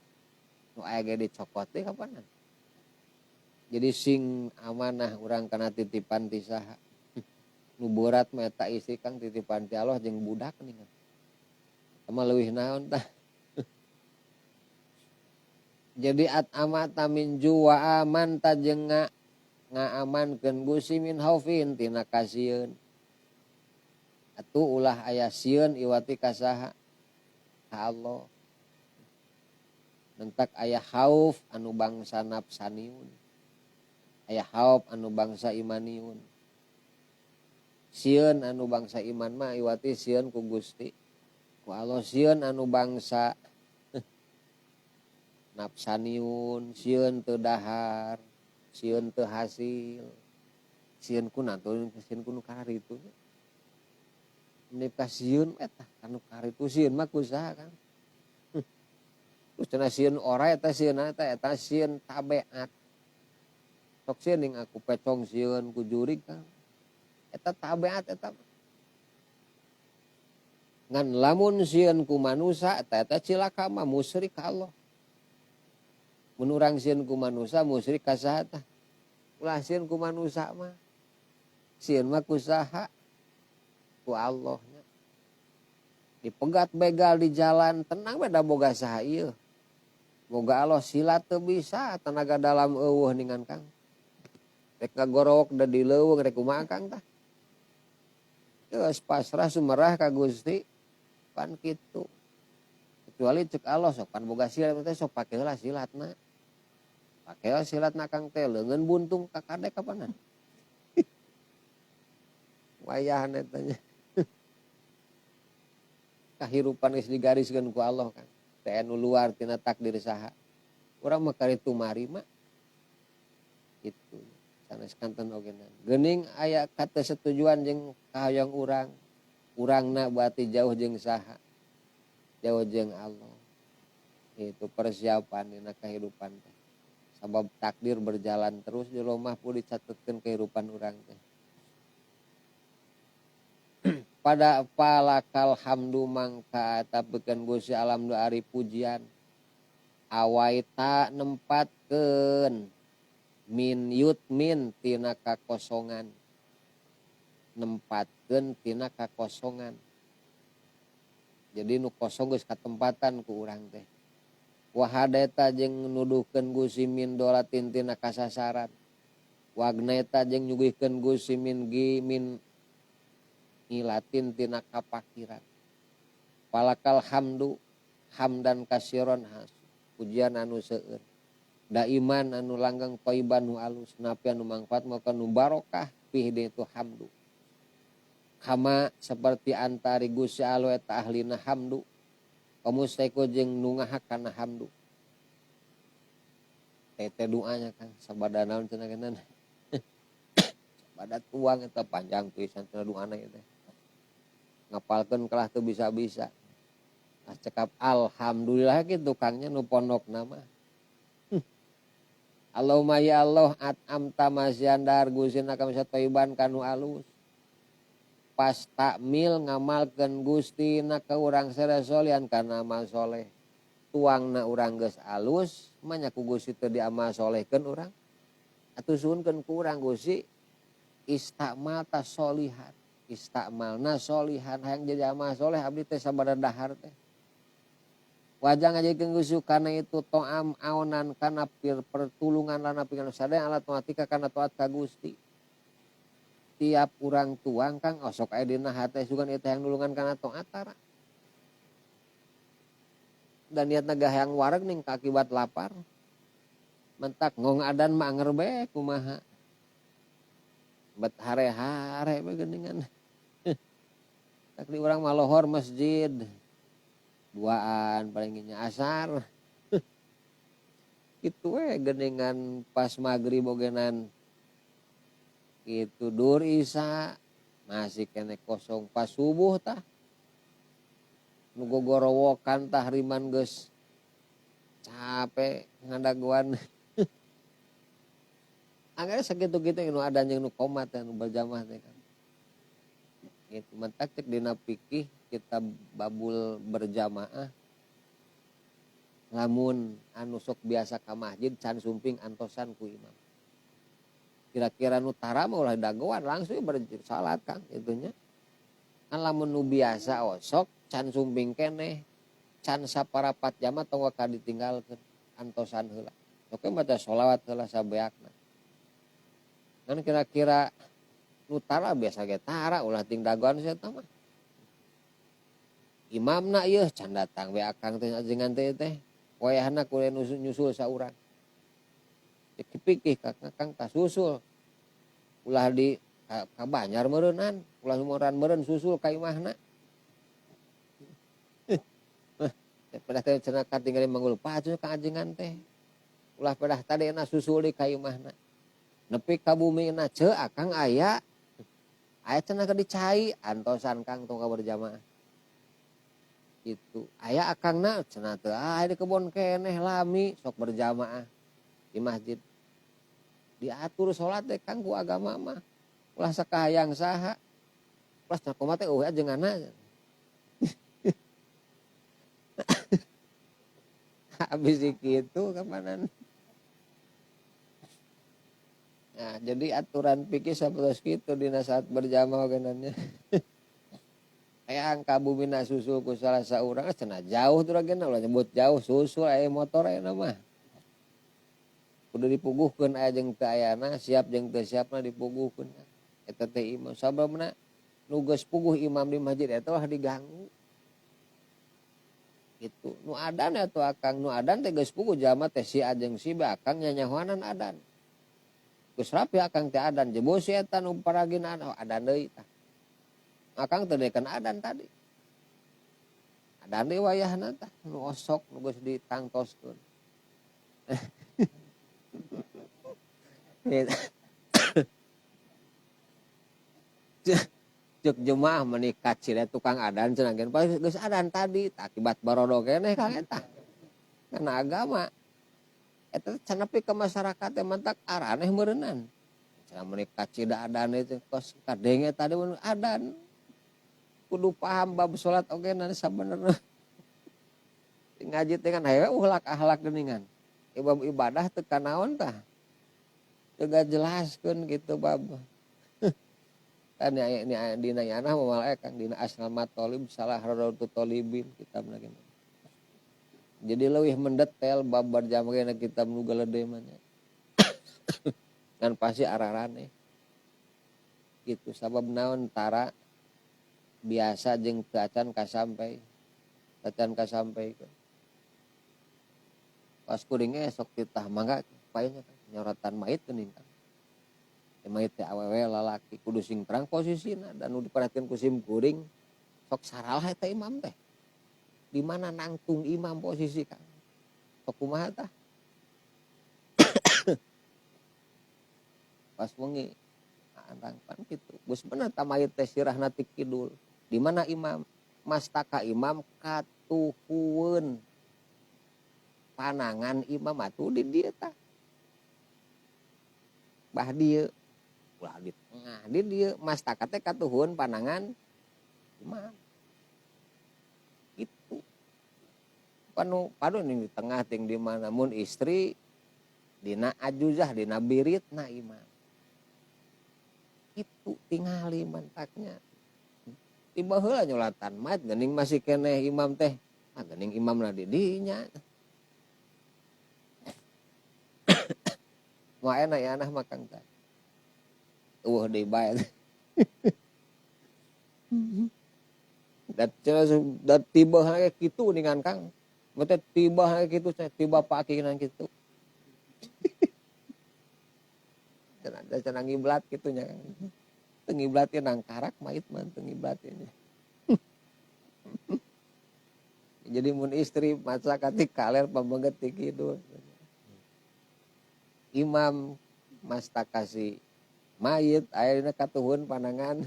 nu aya ge dicokot deui kapanan. Jadi sing amanah urang kana titipan ti saha. Nu berat mah eta istri Kang titipan ti Allah jeung budak nih. Mah leuwih naon tah. Jadi at amata min juwa aman tajeng ngaamankeun Gusti min khaufin tina kasieun. Atuh ulah aya sieun iwati ka saha? Ka Allah. Nentak aya khauf anu bangsa nafsaniun. Aya khauf anu bangsa imaniun. Sieun anu bangsa iman mah iwati sieun ku Gusti. Ku Allah sieun anu bangsa nafsaniun, sieun teu dahar, sieun teu hasil. Sieun ku natur, sieun ku nu kararitu. Ini kasieun eta anu karitu sieun mah ku saha Kang. Terus cenah sieun ora eta sieun eta, eta sieun tabeat. Sok sieun ning aku pecong sieun ku jurig Kang. Eta tabeat eta mah. Ngan lamun sieun ku manusa eta, eta cilaka mah musyrik ka Allah. Mun urang sieun ku manusa musyrik ka saha tah? Ulah sieun ku manusa mah. Sieun mah ku saha? Ku Allah nya. Dipegat begal di jalan tenang we da boga saha ieu. Boga Allah silat teu bisa tenaga dalam eueuh ningan Kang. Rek ngagorok da di leuweung rek kumaha Kang tah. Geus pasrah sumerah ka Gusti pan kitu. Kecuali cek Allah sok pan boga silat teh sok pake heula silatna. Pake heula silatna Kang teh leungeun buntung ka kadek kapanan. Wayahna eta nya. Kahirupan geus digariskeun ku Allah kan. Teh nu luar tina takdir saha. Urang mah karitu marima. Itu sanes kanten ogenan. Geuning aya katesetujuan jeung kahoyong urang. Urangna berarti jauh jeung saha. Jauh jeung Allah. Itu persiapan dina kehidupan teh. Sabab takdir berjalan terus di rumah pun dicatetkeun kehidupan urang teh. Pada palakal hamdu mangka tapikeun Gusti alam nu ari pujian. Awaita nempatkeun min yutmin tina kakosongan. Nempatkeun tina kakosongan. Jadi nu kosong geus katempatan ku urang teh. Wahadaita jeung nuduhkeun Gusti min dolatin tina kasasaran. Wagnaita jeung nyuguhkeun Gusti min gi min ngilatin tina kapakiran. Palakal hamdu hamdan kasiron has pujian anu seueur. Daiman anu langgeng toiban nu alus napi anu mangfaat maka nu barokah pih itu hamdu. Kama seperti antari Gusti Allah eta ahlina hamdu. Kamusteku jeung nu ngahak kana hamdu. Tete doanya Kang sabada naon cenah geunana. Sabada tuang eta panjang pisan cenah doana ieu teh. Ngapalkeun kalah teu bisa-bisa. Ah cekap alhamdulillah kitu Kangnya nu pondokna mah. Allahumma ya Allah at'amta masiandar Gusti na kami satoiban kanu alus. Pas takmil ngamalkeun Gusti na ka urang sarasolian kana amal soleh. Tuangna urang geus alus, manya ku Gusti teu diamal solehkeun urang. Atuh suhunkeun ku urang Gusti istakmalta solihan. Istakmalna solihan hayang jadi amal soleh abdi teh sabada dahar teh. Wajah ngajadikeun Gusti kana itu to'am aonan kana pir pertulungan lana pikeun sadaya alat taatika kana taat ka Gusti. Tiap urang tuang Kang osok aya dina hate sugan eta hayang nulungan kana taat tara. Dan niatna gak hayang wareg ning akibat lapar. Mentak ngong adan mah anger bae kumaha. Bet hare-hare bae geuningan. Tak di urang mah lohor masjid. Duaan paling nya asar. Kitu we geuningan pas magrib ogenan. Kitu dur isya masih kene kosong pas subuh tah. Nu gogorowokan tah riman geus Capek ngadaguan. Anggar sakitu-kitu nu adan jeung nu qomat nu berjamaah teh kan. Gitu matak cek dina fikih kitab babul berjamaah lamun anu sok biasa ka masjid can sumping antosan ku imam. Kira-kira nu tara mah ulah dagoan langsung bersalat Kang itunya. Kan lamun nu biasa osok can sumping keneh can saparapat jama tong ka ditinggalkeun antosan heula. Oke maca sholawat heula sabeakna. Kan kira-kira nu tara biasa ge tara ulah ting dagoan sia mah. Imamna ieu can datang we akang teh ajengan teh teh. Wayahna kudu nyusul saurang. Cek pikih Kang kasusul. Ulah di ka Banjar meureunnan, ulah sumuran meureun susul ka imahna. Pedah teh cenah katingali manggul pacu ka ajengan teh. Ulah pedah tadena susul di ka imahna. Nepi ka bumina ceu akang aya. Aya cenah keur dicai antosan Kang tong ka berjamaah. Itu aya akangna cenah teu aya di kebon keneh lami sok berjamaah di masjid. Diatur salat teh Kang ku agama mah. Ulah sakahayang saha. Ulah cenah kumaha teh eueuh ajenganna. Habis kitu kamanan. Nah, jadi aturan fikih sapertos kitu dina saat berjamaah geunannya. Aya angka bumina susul ku salah saurang cenah jauh tuh geuna ulah nyebut jauh susul aya motor aya mah. Kudu dipuguhkeun aya jeung teu ayana, siap jeung teu siapna dipuguhkeun. Eta teh imam sababna nu geus puguh imam di masjid eta ulah diganggu. Itu nu adan atuh akang nu adan teh geus puguh jalma teh si A jeung si B akang nyanyahoanan adan. Geus rapi akang teh adan jebul si eta nu paragina adan deui tah. Akang teh dekeun adan tadi. Adan deui wayahna tah nu osok nu geus ditangtoskeun. Cek jemaah meuni kacir tukang adan cenah geun geus adan tadi akibat barodo keneh Kang eta. Karena agama eta can nepi ka masyarakat teh mantak araneh meureunnan. Cenah meuni kacida adan itu kos kadenge tadi mun adan. Kudu paham bab salat oge na sabenerna. Ngaji teh kan hayo uhlak akhlak geuningan. Bab ibadah teu kanaon tah. Teu jelaskeun kitu bab. Kan ini dina yana moal Kang dina Asnal Matolib salah Radatu Tolibin kitabna ge. Jadi leuwih mendetail bab berjamaah kitab nu galede mah nya. Kan pasti ararane. Gitu sabab naon tara biasa jeung teu acan kasampai. Acan kasampai. Pas kuring ge sok titah mangga paenya nyorotan mayit geuning kan. Mayit teh awewe lalaki kudu sing terang posisina dan nu diperhatikan ku sim kuring sok saralah eta imam teh. Di mana nangtung imam posisi Kang? Sok kumaha tah? Pas wengi antang pan kitu. Geus bener ta mayit teh sirahna ti kidul. Di mana imam? Mastaka imam katuhueun. Panangan imam atuh di dieu tah. Bah dieu ulah di tengah di dieu mastaka teh katuhueun panangan imam. Gitu. Panu padu ning di tengah ting di mana mun istri dina ajuzah dina biritna imam. Itu tingali mantaknya. Tiba heula nyolatan mayit geuning masih keneh imam teh. Ah geuning imamna di dinya. Moal enak ya anah makang teh. Eueuh deui bae. Da tiba hae kitu ningan Kang. Mete tiba hae kitu tiba paki nang kitu. Cenah cenah ngiblat kitu nya. Teu ngiblat nang karak mayit mah teu ngiblat nya. Jadi mun istri maca katik kaler pameget ti kidul. Imam mastakasi mayit ayeuna katuhun panangan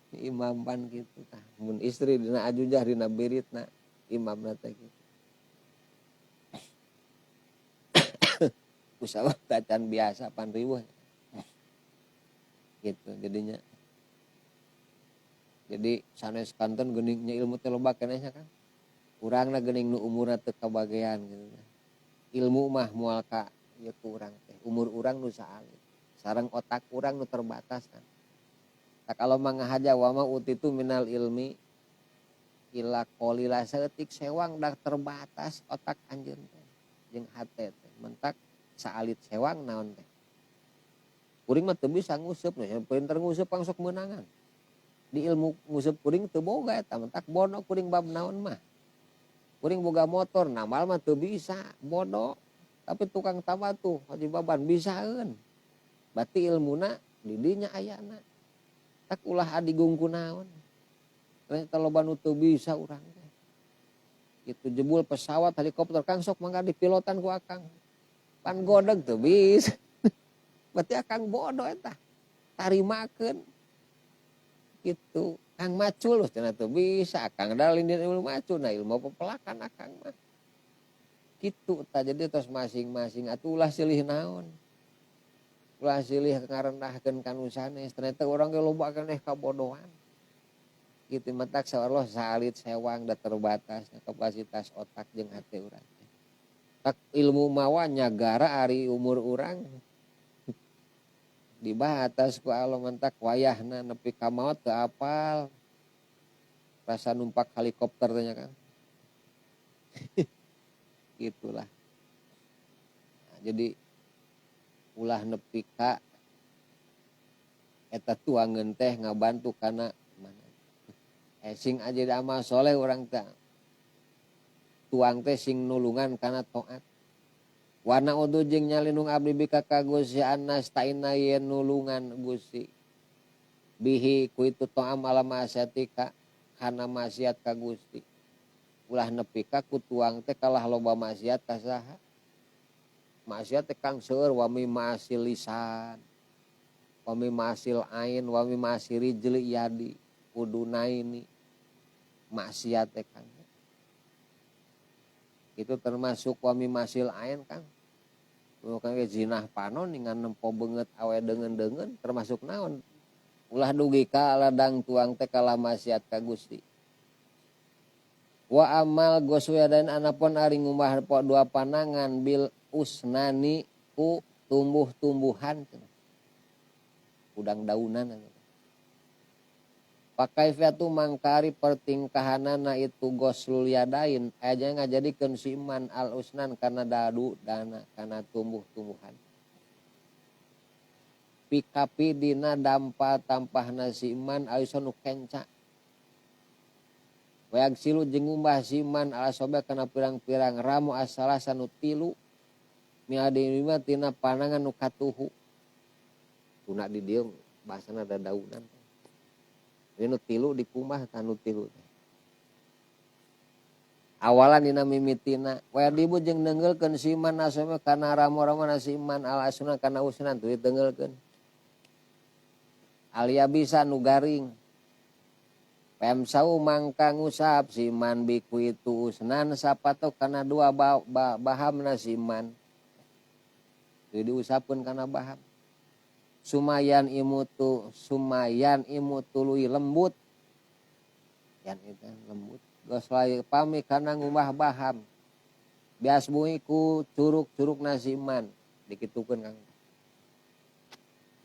imam pan kitu tah. Mun istri dina ajujah dina biritna imamna teh kitu. Kusabab tacan biasa pan riweuh. Gitu jadinya. Jadi sanes kanten geuning nya ilmu teh loba keneh nya Kang. Urangna geuning nu umurna teu kabagean gitu. Ilmu mah moal ka ieu ku urang teh. Umur urang nu saalit. Sareng otak urang nu terbatas kan. Tak kalau mah ngahaja wa ma utitu minal ilmi illa qalila saeutik sewang dah terbatas otak anjeun teh jeung hate teh. Mentak saalit sewang naon teh. Kuring mah teu bisa nguseup, nu pinter nguseup pang sok meunangan. Di ilmu nguseup kuring teu boga eta, mentak bodoh kuring bab naon mah. Kuring boga motor, namal mah teu bisa, bodoh. Tapi tukang tambah tuh Haji Baban bisaeun. Berarti ilmuna di dinya ayana. Tak ulah adigung kunaon. Ternyata loba nu teu bisa urang teh. Gitu jebul pesawat helikopter kang sok mangga dipilotan ku akang. Pan godeg teu bisa. Berarti akang bodoh eta. Tarimakeun. Gitu. Kang macul cenah teu bisa, akang da lain ilmu macul, nah ilmu pepelakan akang mah. Gitu tah jadi tos masing-masing atuh ulah silih naon. Ulah silih ngarendahkeun ka nu sanes, ternyata urang ge loba keneh kabodohan. Gitu matak sawarlah saalit sewang da terbatas kapasitas otak jeung hate urang teh. Tak ilmu mawa nyagara ari umur urang. Dibatas ku Allah mentak wayahna nepi ka maot teu apal. Rasa numpak helikopter teh nya Kang. Gitulah. Nah, jadi ulah nepi ka eta tuangeun teh ngabantu kana mana. Sing aja da amal soleh urang teh. Tuang teh sing nulungan kana taat. Warna udu jeung nyalindung abdi bika ka Gusti annas taina yen nulungan Gusti. Bihi ku itu to'am ala maksiatika kana maksiat ka Gusti. Ulah nepi ka ku tuang teh kalah loba maksiat ka saha. Maksiat teh kang seueur wa mi ma'asil lisan, wa mi ma'asil ain, wa mi ma'asil rijli yadi udunaini. Maksiat teh kang. Itu termasuk wa mi ma'asil ain kang. Bukan ke zinah panon dengan nempo beungeut awe deungeun-deungeun termasuk naon. Ulah dugi ka ladang tuang teh kalah maksiat ka Gusti. Wa amal goswedan anapun ari ngumbah po dua panangan bil usnani ku tumbuh-tumbuhan udang daunan. Pakai fiatu mangkari pertingkahanana itu goslul yadain aja ngajadikeun si iman al usnan kana dadu dana kana tumbuh-tumbuhan. Pikapi dina dampa tampahna si iman alison nu kenca. Wayak silu jeung ngumbah si iman ala sobe kana pirang-pirang ramu asalasa nu tilu miadina tina panangan nu katuhu. Tuna di dieu bahasana dadaunan. Ini nu tilu dikumbah tah nu tilu teh. Awalan dina mimitina wadibu jeung neunggeulkeun si iman asome kana ramo-ramo si iman al asuna kana usnan tuluy teunggeulkeun. Alia bisa nu garing. Pemsau mangka ngusap si iman biku itu usnan sapato kana dua bahamna si iman. Tuluy diusapkeun kana baham. Sumayan imutu, sumayan imutu lui lembut. Yan itu lembut. Geus lae pami kana ngumbah baham. Bias bui ku curug-curug nasi iman. Dikitukeun Kang.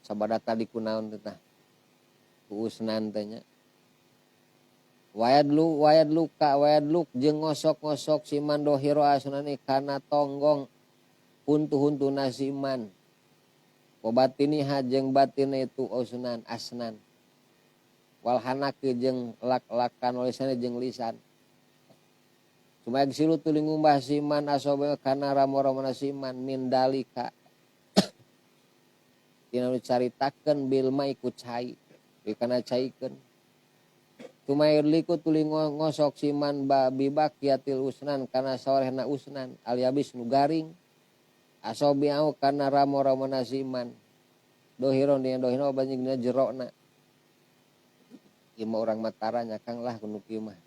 Sabada tadi kunaon teh tah. Ku usnan teh nya. Wayadlu, wayadlu ka wayadluk jeung ngosok-ngosok si iman dohiro asnani kana tonggong huntu-huntu nasi iman. Wabatiniha jeung batine itu usnan asnan. Wal hanaki jeung lak-lakan lisane jeung lisan. Sumaeg silu tuluy ngumbah si iman asobe kana ramo-ramona si iman min dalika. Tina nu caritakeun bil mai ku cai, di kana caikeun. Sumaeg liku tuluy ngosok si iman ba bibaqiyatil usnan kana sawarehna usnan aliabis nu garing. Asobiau kana ramo-ramona si iman. Dohiron dina dohiro banyak dina jerokna. Ieu mah urang Matara nya Kang lah kudu kieu mah.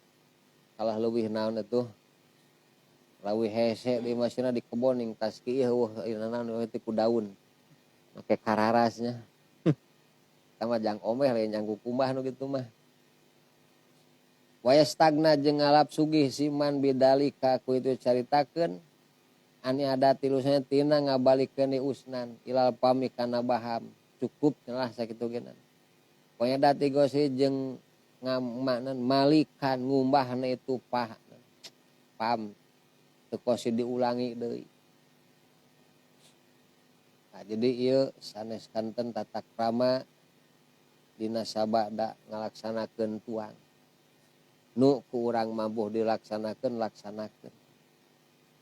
Kalah leuwih naon atuh. Leuwih hese di masina di kebon ning tas kieu eueuh naon teh ku daun. Make kararasnya. Tama jang omeh lain jang kukumbah nu kitu mah. Wayastagna jeung ngalap sugih siman bidalika ku itu caritakeun ani ada tilusnya tina ngabalikeun di usnan ilal pami kana baham cukup lah sakitu geuna. Pokoknya dati gosi jeung ngamaknan malikan ngumbahna itu pah pam teu kosi diulangi deui. Nah, jadi ieu sanes kanten tata krama dina sabada ngalaksanakeun tuang. Nu ku urang mampu dilaksanakeun laksanakeun.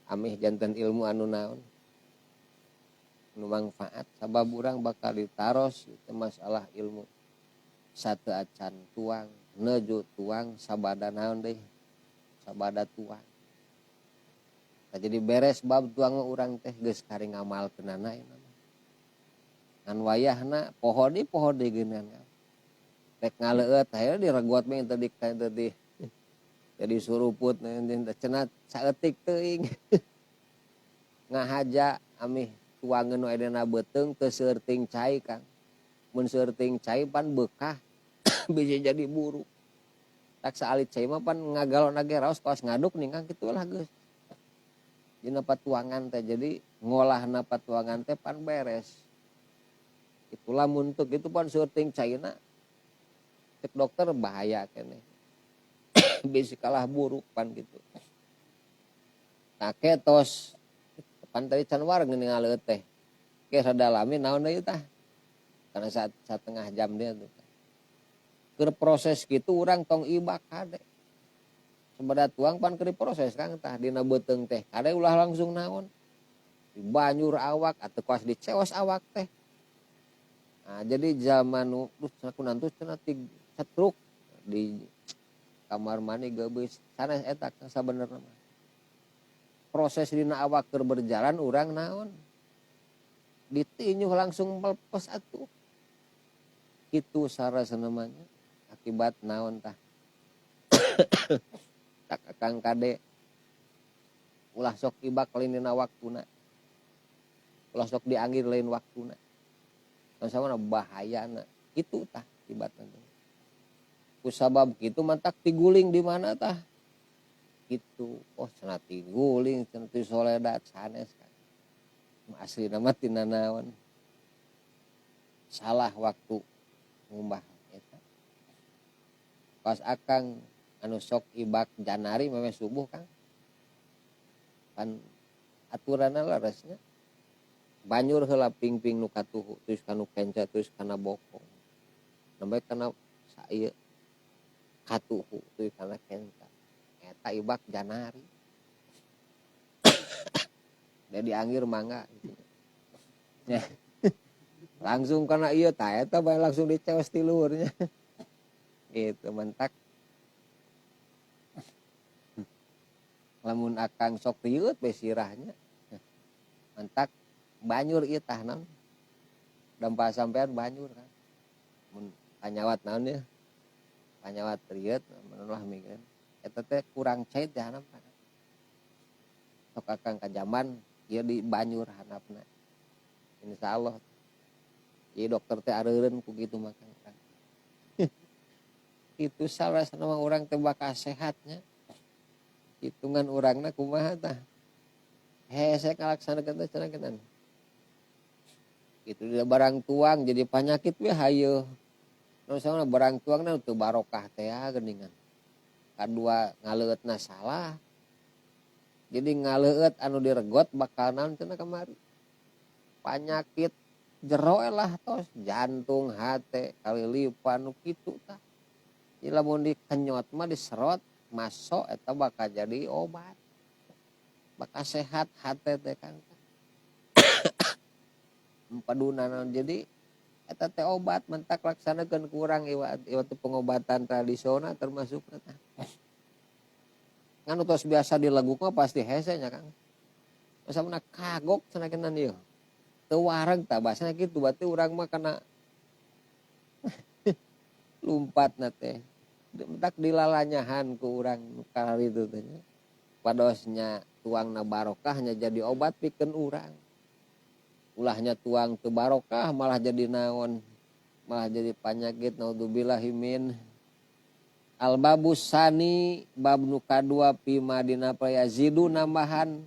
Amih janten ilmu anu naon? Anu mangfaat sabab urang bakal ditaros itu masalah ilmu. Sateu acan tuang, neju tuang sabada naon deui? Sabada tuang. Nah, jadi beres bab tuang urang teh geus kari ngamalkeunana ieu mah. Ngan wayahna poho deui geunan. Rek ngaleueut aya diregot mah teu di jadi suruput cenah saeutik teuing. Ngahaja amih tuangeun nu edena beuteung teu seueur cai Kang. Mun seueur cai pan beukah bisa jadi buruk. Tak saalit cai mah pan ngagalon ge raos kawas ngaduk ning Kang kitu lah geus. Dina patuangan teh jadi ngolahna patuangan teh pan beres. Itulah mun teu kitu pan seueur caina. Cek dokter bahaya keneh. Bisi kalah buruk pan gitu. Nah ketos pan tadi can wareg geuning ngaleueut teh. Ke rada lami naon deui tah. Karena saat setengah jam dia tuh. Keur proses gitu urang tong ibak kade. Sabada tuang pan keur diproses Kang tah dina beuteung teh. Kade ulah langsung naon. Dibanyur awak atau kuas diceos awak teh. Nah, jadi zaman nu cenah kunantu cenah cetruk di kamar mandi geubeuis sanes eta sabenerna mah. Proses dina awak keur berjalan urang naon? Ditinyuh langsung melepes atuh. Kitu sarasana mah akibat naon tah. Tak akang kade ulah sok ibak lain dina waktuna. Ulah sok dianggir lain waktuna. Sama bahayana kitu tah akibatna teh. Kusabab kitu mantak tiguling di mana tah? Kitu. Oh cenah tiguling cenah ti soledat sanes kan. Aslina mah tina naon? Salah waktu ngumbah eta. Pas akang anu sok ibak janari meme subuh Kang. Pan aturanna leresnya. Banyur heula ping-ping nu katuhu terus kanu kenca terus kana bokong. Nembe kana saieu katuhu terus kana kenca. Eta ibak janari. Dia dianggir mangga gitu. Ya. Langsung kana ieu tah eta bae langsung diceos ti luhurnya. Gitu mentak. Lamun akang sok rieut we sirahnya. Mentak banyur ieu tah naon. Dampa sampean banyur kan. Mun panyawat naon ya. Panyawat rieut mun lah mikiran. Eta teh kurang cai teh hanap. Sok akang ka zaman ieu di banyur hanapna. Insyaallah. Ieu dokter teh areureun ku kitu mah Kang. Itu salah mah urang teh bakal sehatnya. Hitungan urangna kumaha tah. Hese ngalaksanakeun teh cenah kitu. Itu dia barang tuang jadi penyakit we hayo. Nu sauna barang tuangna teu barokah teh geuningan. Kadua ngaleueutna salah. Jadi ngaleueut anu diregot bakal naon cenah kamari. Panyakit jero lah tos jantung hate kalilipan nu kitu tah. Jadi lamun dikenyot mah diserot masuk eta bakal jadi obat. Bakal sehat hate teh Kang. Empaduna naon jadi eta teh obat mentak laksanakeun kurang iwa teh pengobatan tradisional termasuk eta. Ngan tos biasa dileguk mah pasti hese nya Kang. Masa mun kagok cenah kenan ieu. Teu wareg tah basana kitu berarti urang mah kana lumpatna teh. Mentak dilalanyahan ku urang nu kararitu teh nya. Supadosnya tuangna barokahnya jadi obat pikeun urang. Ulahnya tuang teu barokah malah jadi naon, malah jadi panyakit, naudzubillahi min. Al babus sani bab nu kadua fima dina yazidu nambahan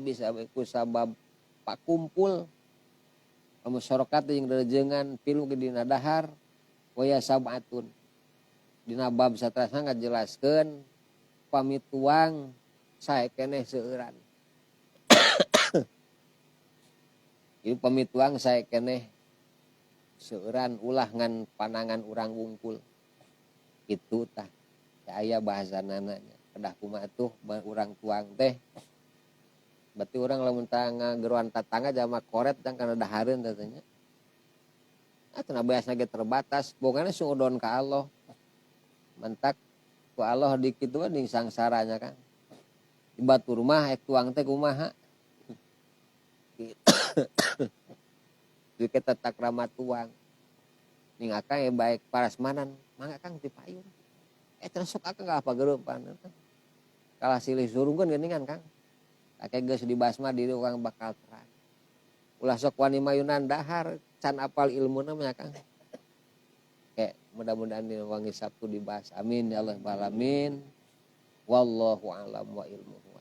bisa ku sabab pakumpul musyarakati jeung rejengan pilu dina dahar waya sab'atun. Dina bab saterasna ngajelaskeun pami tuang sae keneh seueuran. Ieu pami tuang sae keneh seueuran ulah ngan panangan urang wungkul. Kitu tah aya bahasanana nya. Kedah kumaha tuh urang tuang teh. Berarti urang lamun ngageroan tatangga jama koret jang kana dahareun teh nya. Atuh biasna ge terbatas, bogana suudon ka Allah. Mentak ku Allah dikitu ding sangsaranya kan. Di batur mah ek tuang teh kumaha. Di kita takrama tuang. Ning akang ya baik parasmanan, mangga Kang ti payun. Cenah sok akang ka apa gereupan. Kalah silih surungkeun geuningan Kang. Kakek geus dibahas mah diri urang bakal terang. Ulah sok wani mayunan dahar can apal ilmuna mah Kang. Kayak mudah-mudahan di wangi Sabtu dibahas. Amin ya Allah alamin. Wallahu alam wa ilmuhu.